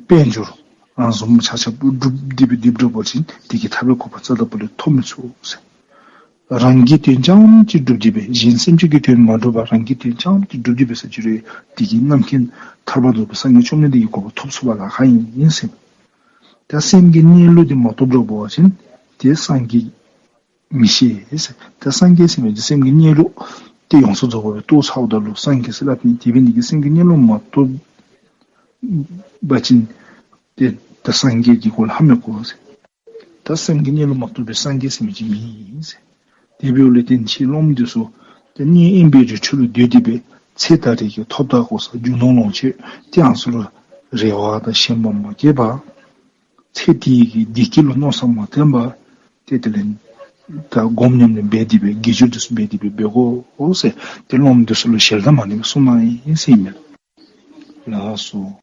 དཔལ་འབྱོར་ཨ་ནི་བཟུམ་ཆ་ཁྱབ་སྒྲུབ་སྟེ་སྦེ་སྡོད་དོ་བ་ཅིན་དེ་གི་ཐབས་ལམ་གོ་འཕང་རྩ་དང་པོ་ལས་ཐོབ་མི་ཚུགས་ཟེར། རང་གི་དོན་རྐྱངམ་ཅིག་སྒྲུབ་སྟེ་སྦེ་གཞན་སེམས་ཅན་གྱི་དོན་མ་སྒྲུབ་པར་རང་གི་དོན་རྐྱངམ་ཅིག་སྒྲུབ་སྟེ་འབད་ས་ཅི་རུང་དེ་གིས་རྣམ་མཁྱེན་ཐར་པ་རྫོགས་པའི་སངས་རྒྱས་བཅོམ་ལྡན་འདས་ཀྱི་གོ་འཕང་ཐོབ་ཚུགས་པར་ལཱ་ཁག་ཨིན་ཟེར། ད་སེམས་ཀྱི་གནས་ལུགས་འདི་མ་རྟོགས་དོ་བ་ཅིན་ཏེ་སངས་རྒྱས་མི་ཤེས་ཟེར། ད་སངས་རྒྱས་ཟེར་མི་འདི་སེམས་ཀྱི་གནས་ལུགས་ཏེ་ཡོངས་སུ་རྫོགས་པ་སྦེ་རྟོགས་ཚརཝ་ད་ལུ་སངས་རྒྱས་ཟེར་སླབ་ནི། དེ་འབད་ནི་གིས་སེམས་ཀྱི་གནས་ལུགས་མ་རྟོགས་པ་ཅིན་ཏེ་ད་སངས་རྒྱས་ཀྱི་གོ་ལ་ཧ་མི་གོ་ཟེར། ད་སེམས་ཀྱི་གནས་ལུགས་མ་རྟོགས་པའི་སངས་རྒྱས་ཟེར་མི་ཅིག་མེད་ཟེར། དེ་འབདཝ་ལས་བརྟེན་ཁྱེད་སློབ་མ་འདི་ཚུ་ཏེ་གནས་དབེན་པའི་རི་ཁྲོད་ལུ་སྡོད་དེ་སྦེ་ཚེ་ད་རེས་ཀྱི་ཐོབ་ད་གོ་ས་རྒྱུ་ནོར་ལོངས་སྤྱོད་ཏེ་ཨ་ནི་ཚུ་ལུ་རེ་བ་དང་ཞེན་པ་མ་བསྐྱེད་པར་ཚེ་འདི་གི་བདེ་སྐྱིད་ལུ་མནོ་བསམ་མ་བཏང་པར་ཏེ་དེ་ལས་ད་སྒོམ་ཉམས་ལེན་འབད་དེ་སྦེ་དགེ་སྦྱོར་འདི་ཚུ་འབད་དེ་སྦེ་འབད་དགོ་ཟེར་ཏེ་སློབ་མ་འདི་ཚུ་ལུ་ཞལ་གདམས་ཨ་ནི་སྦེ་གསུངས་གནང་ཡི་ཟེར་ཨིན་མས། ལགས་སོ།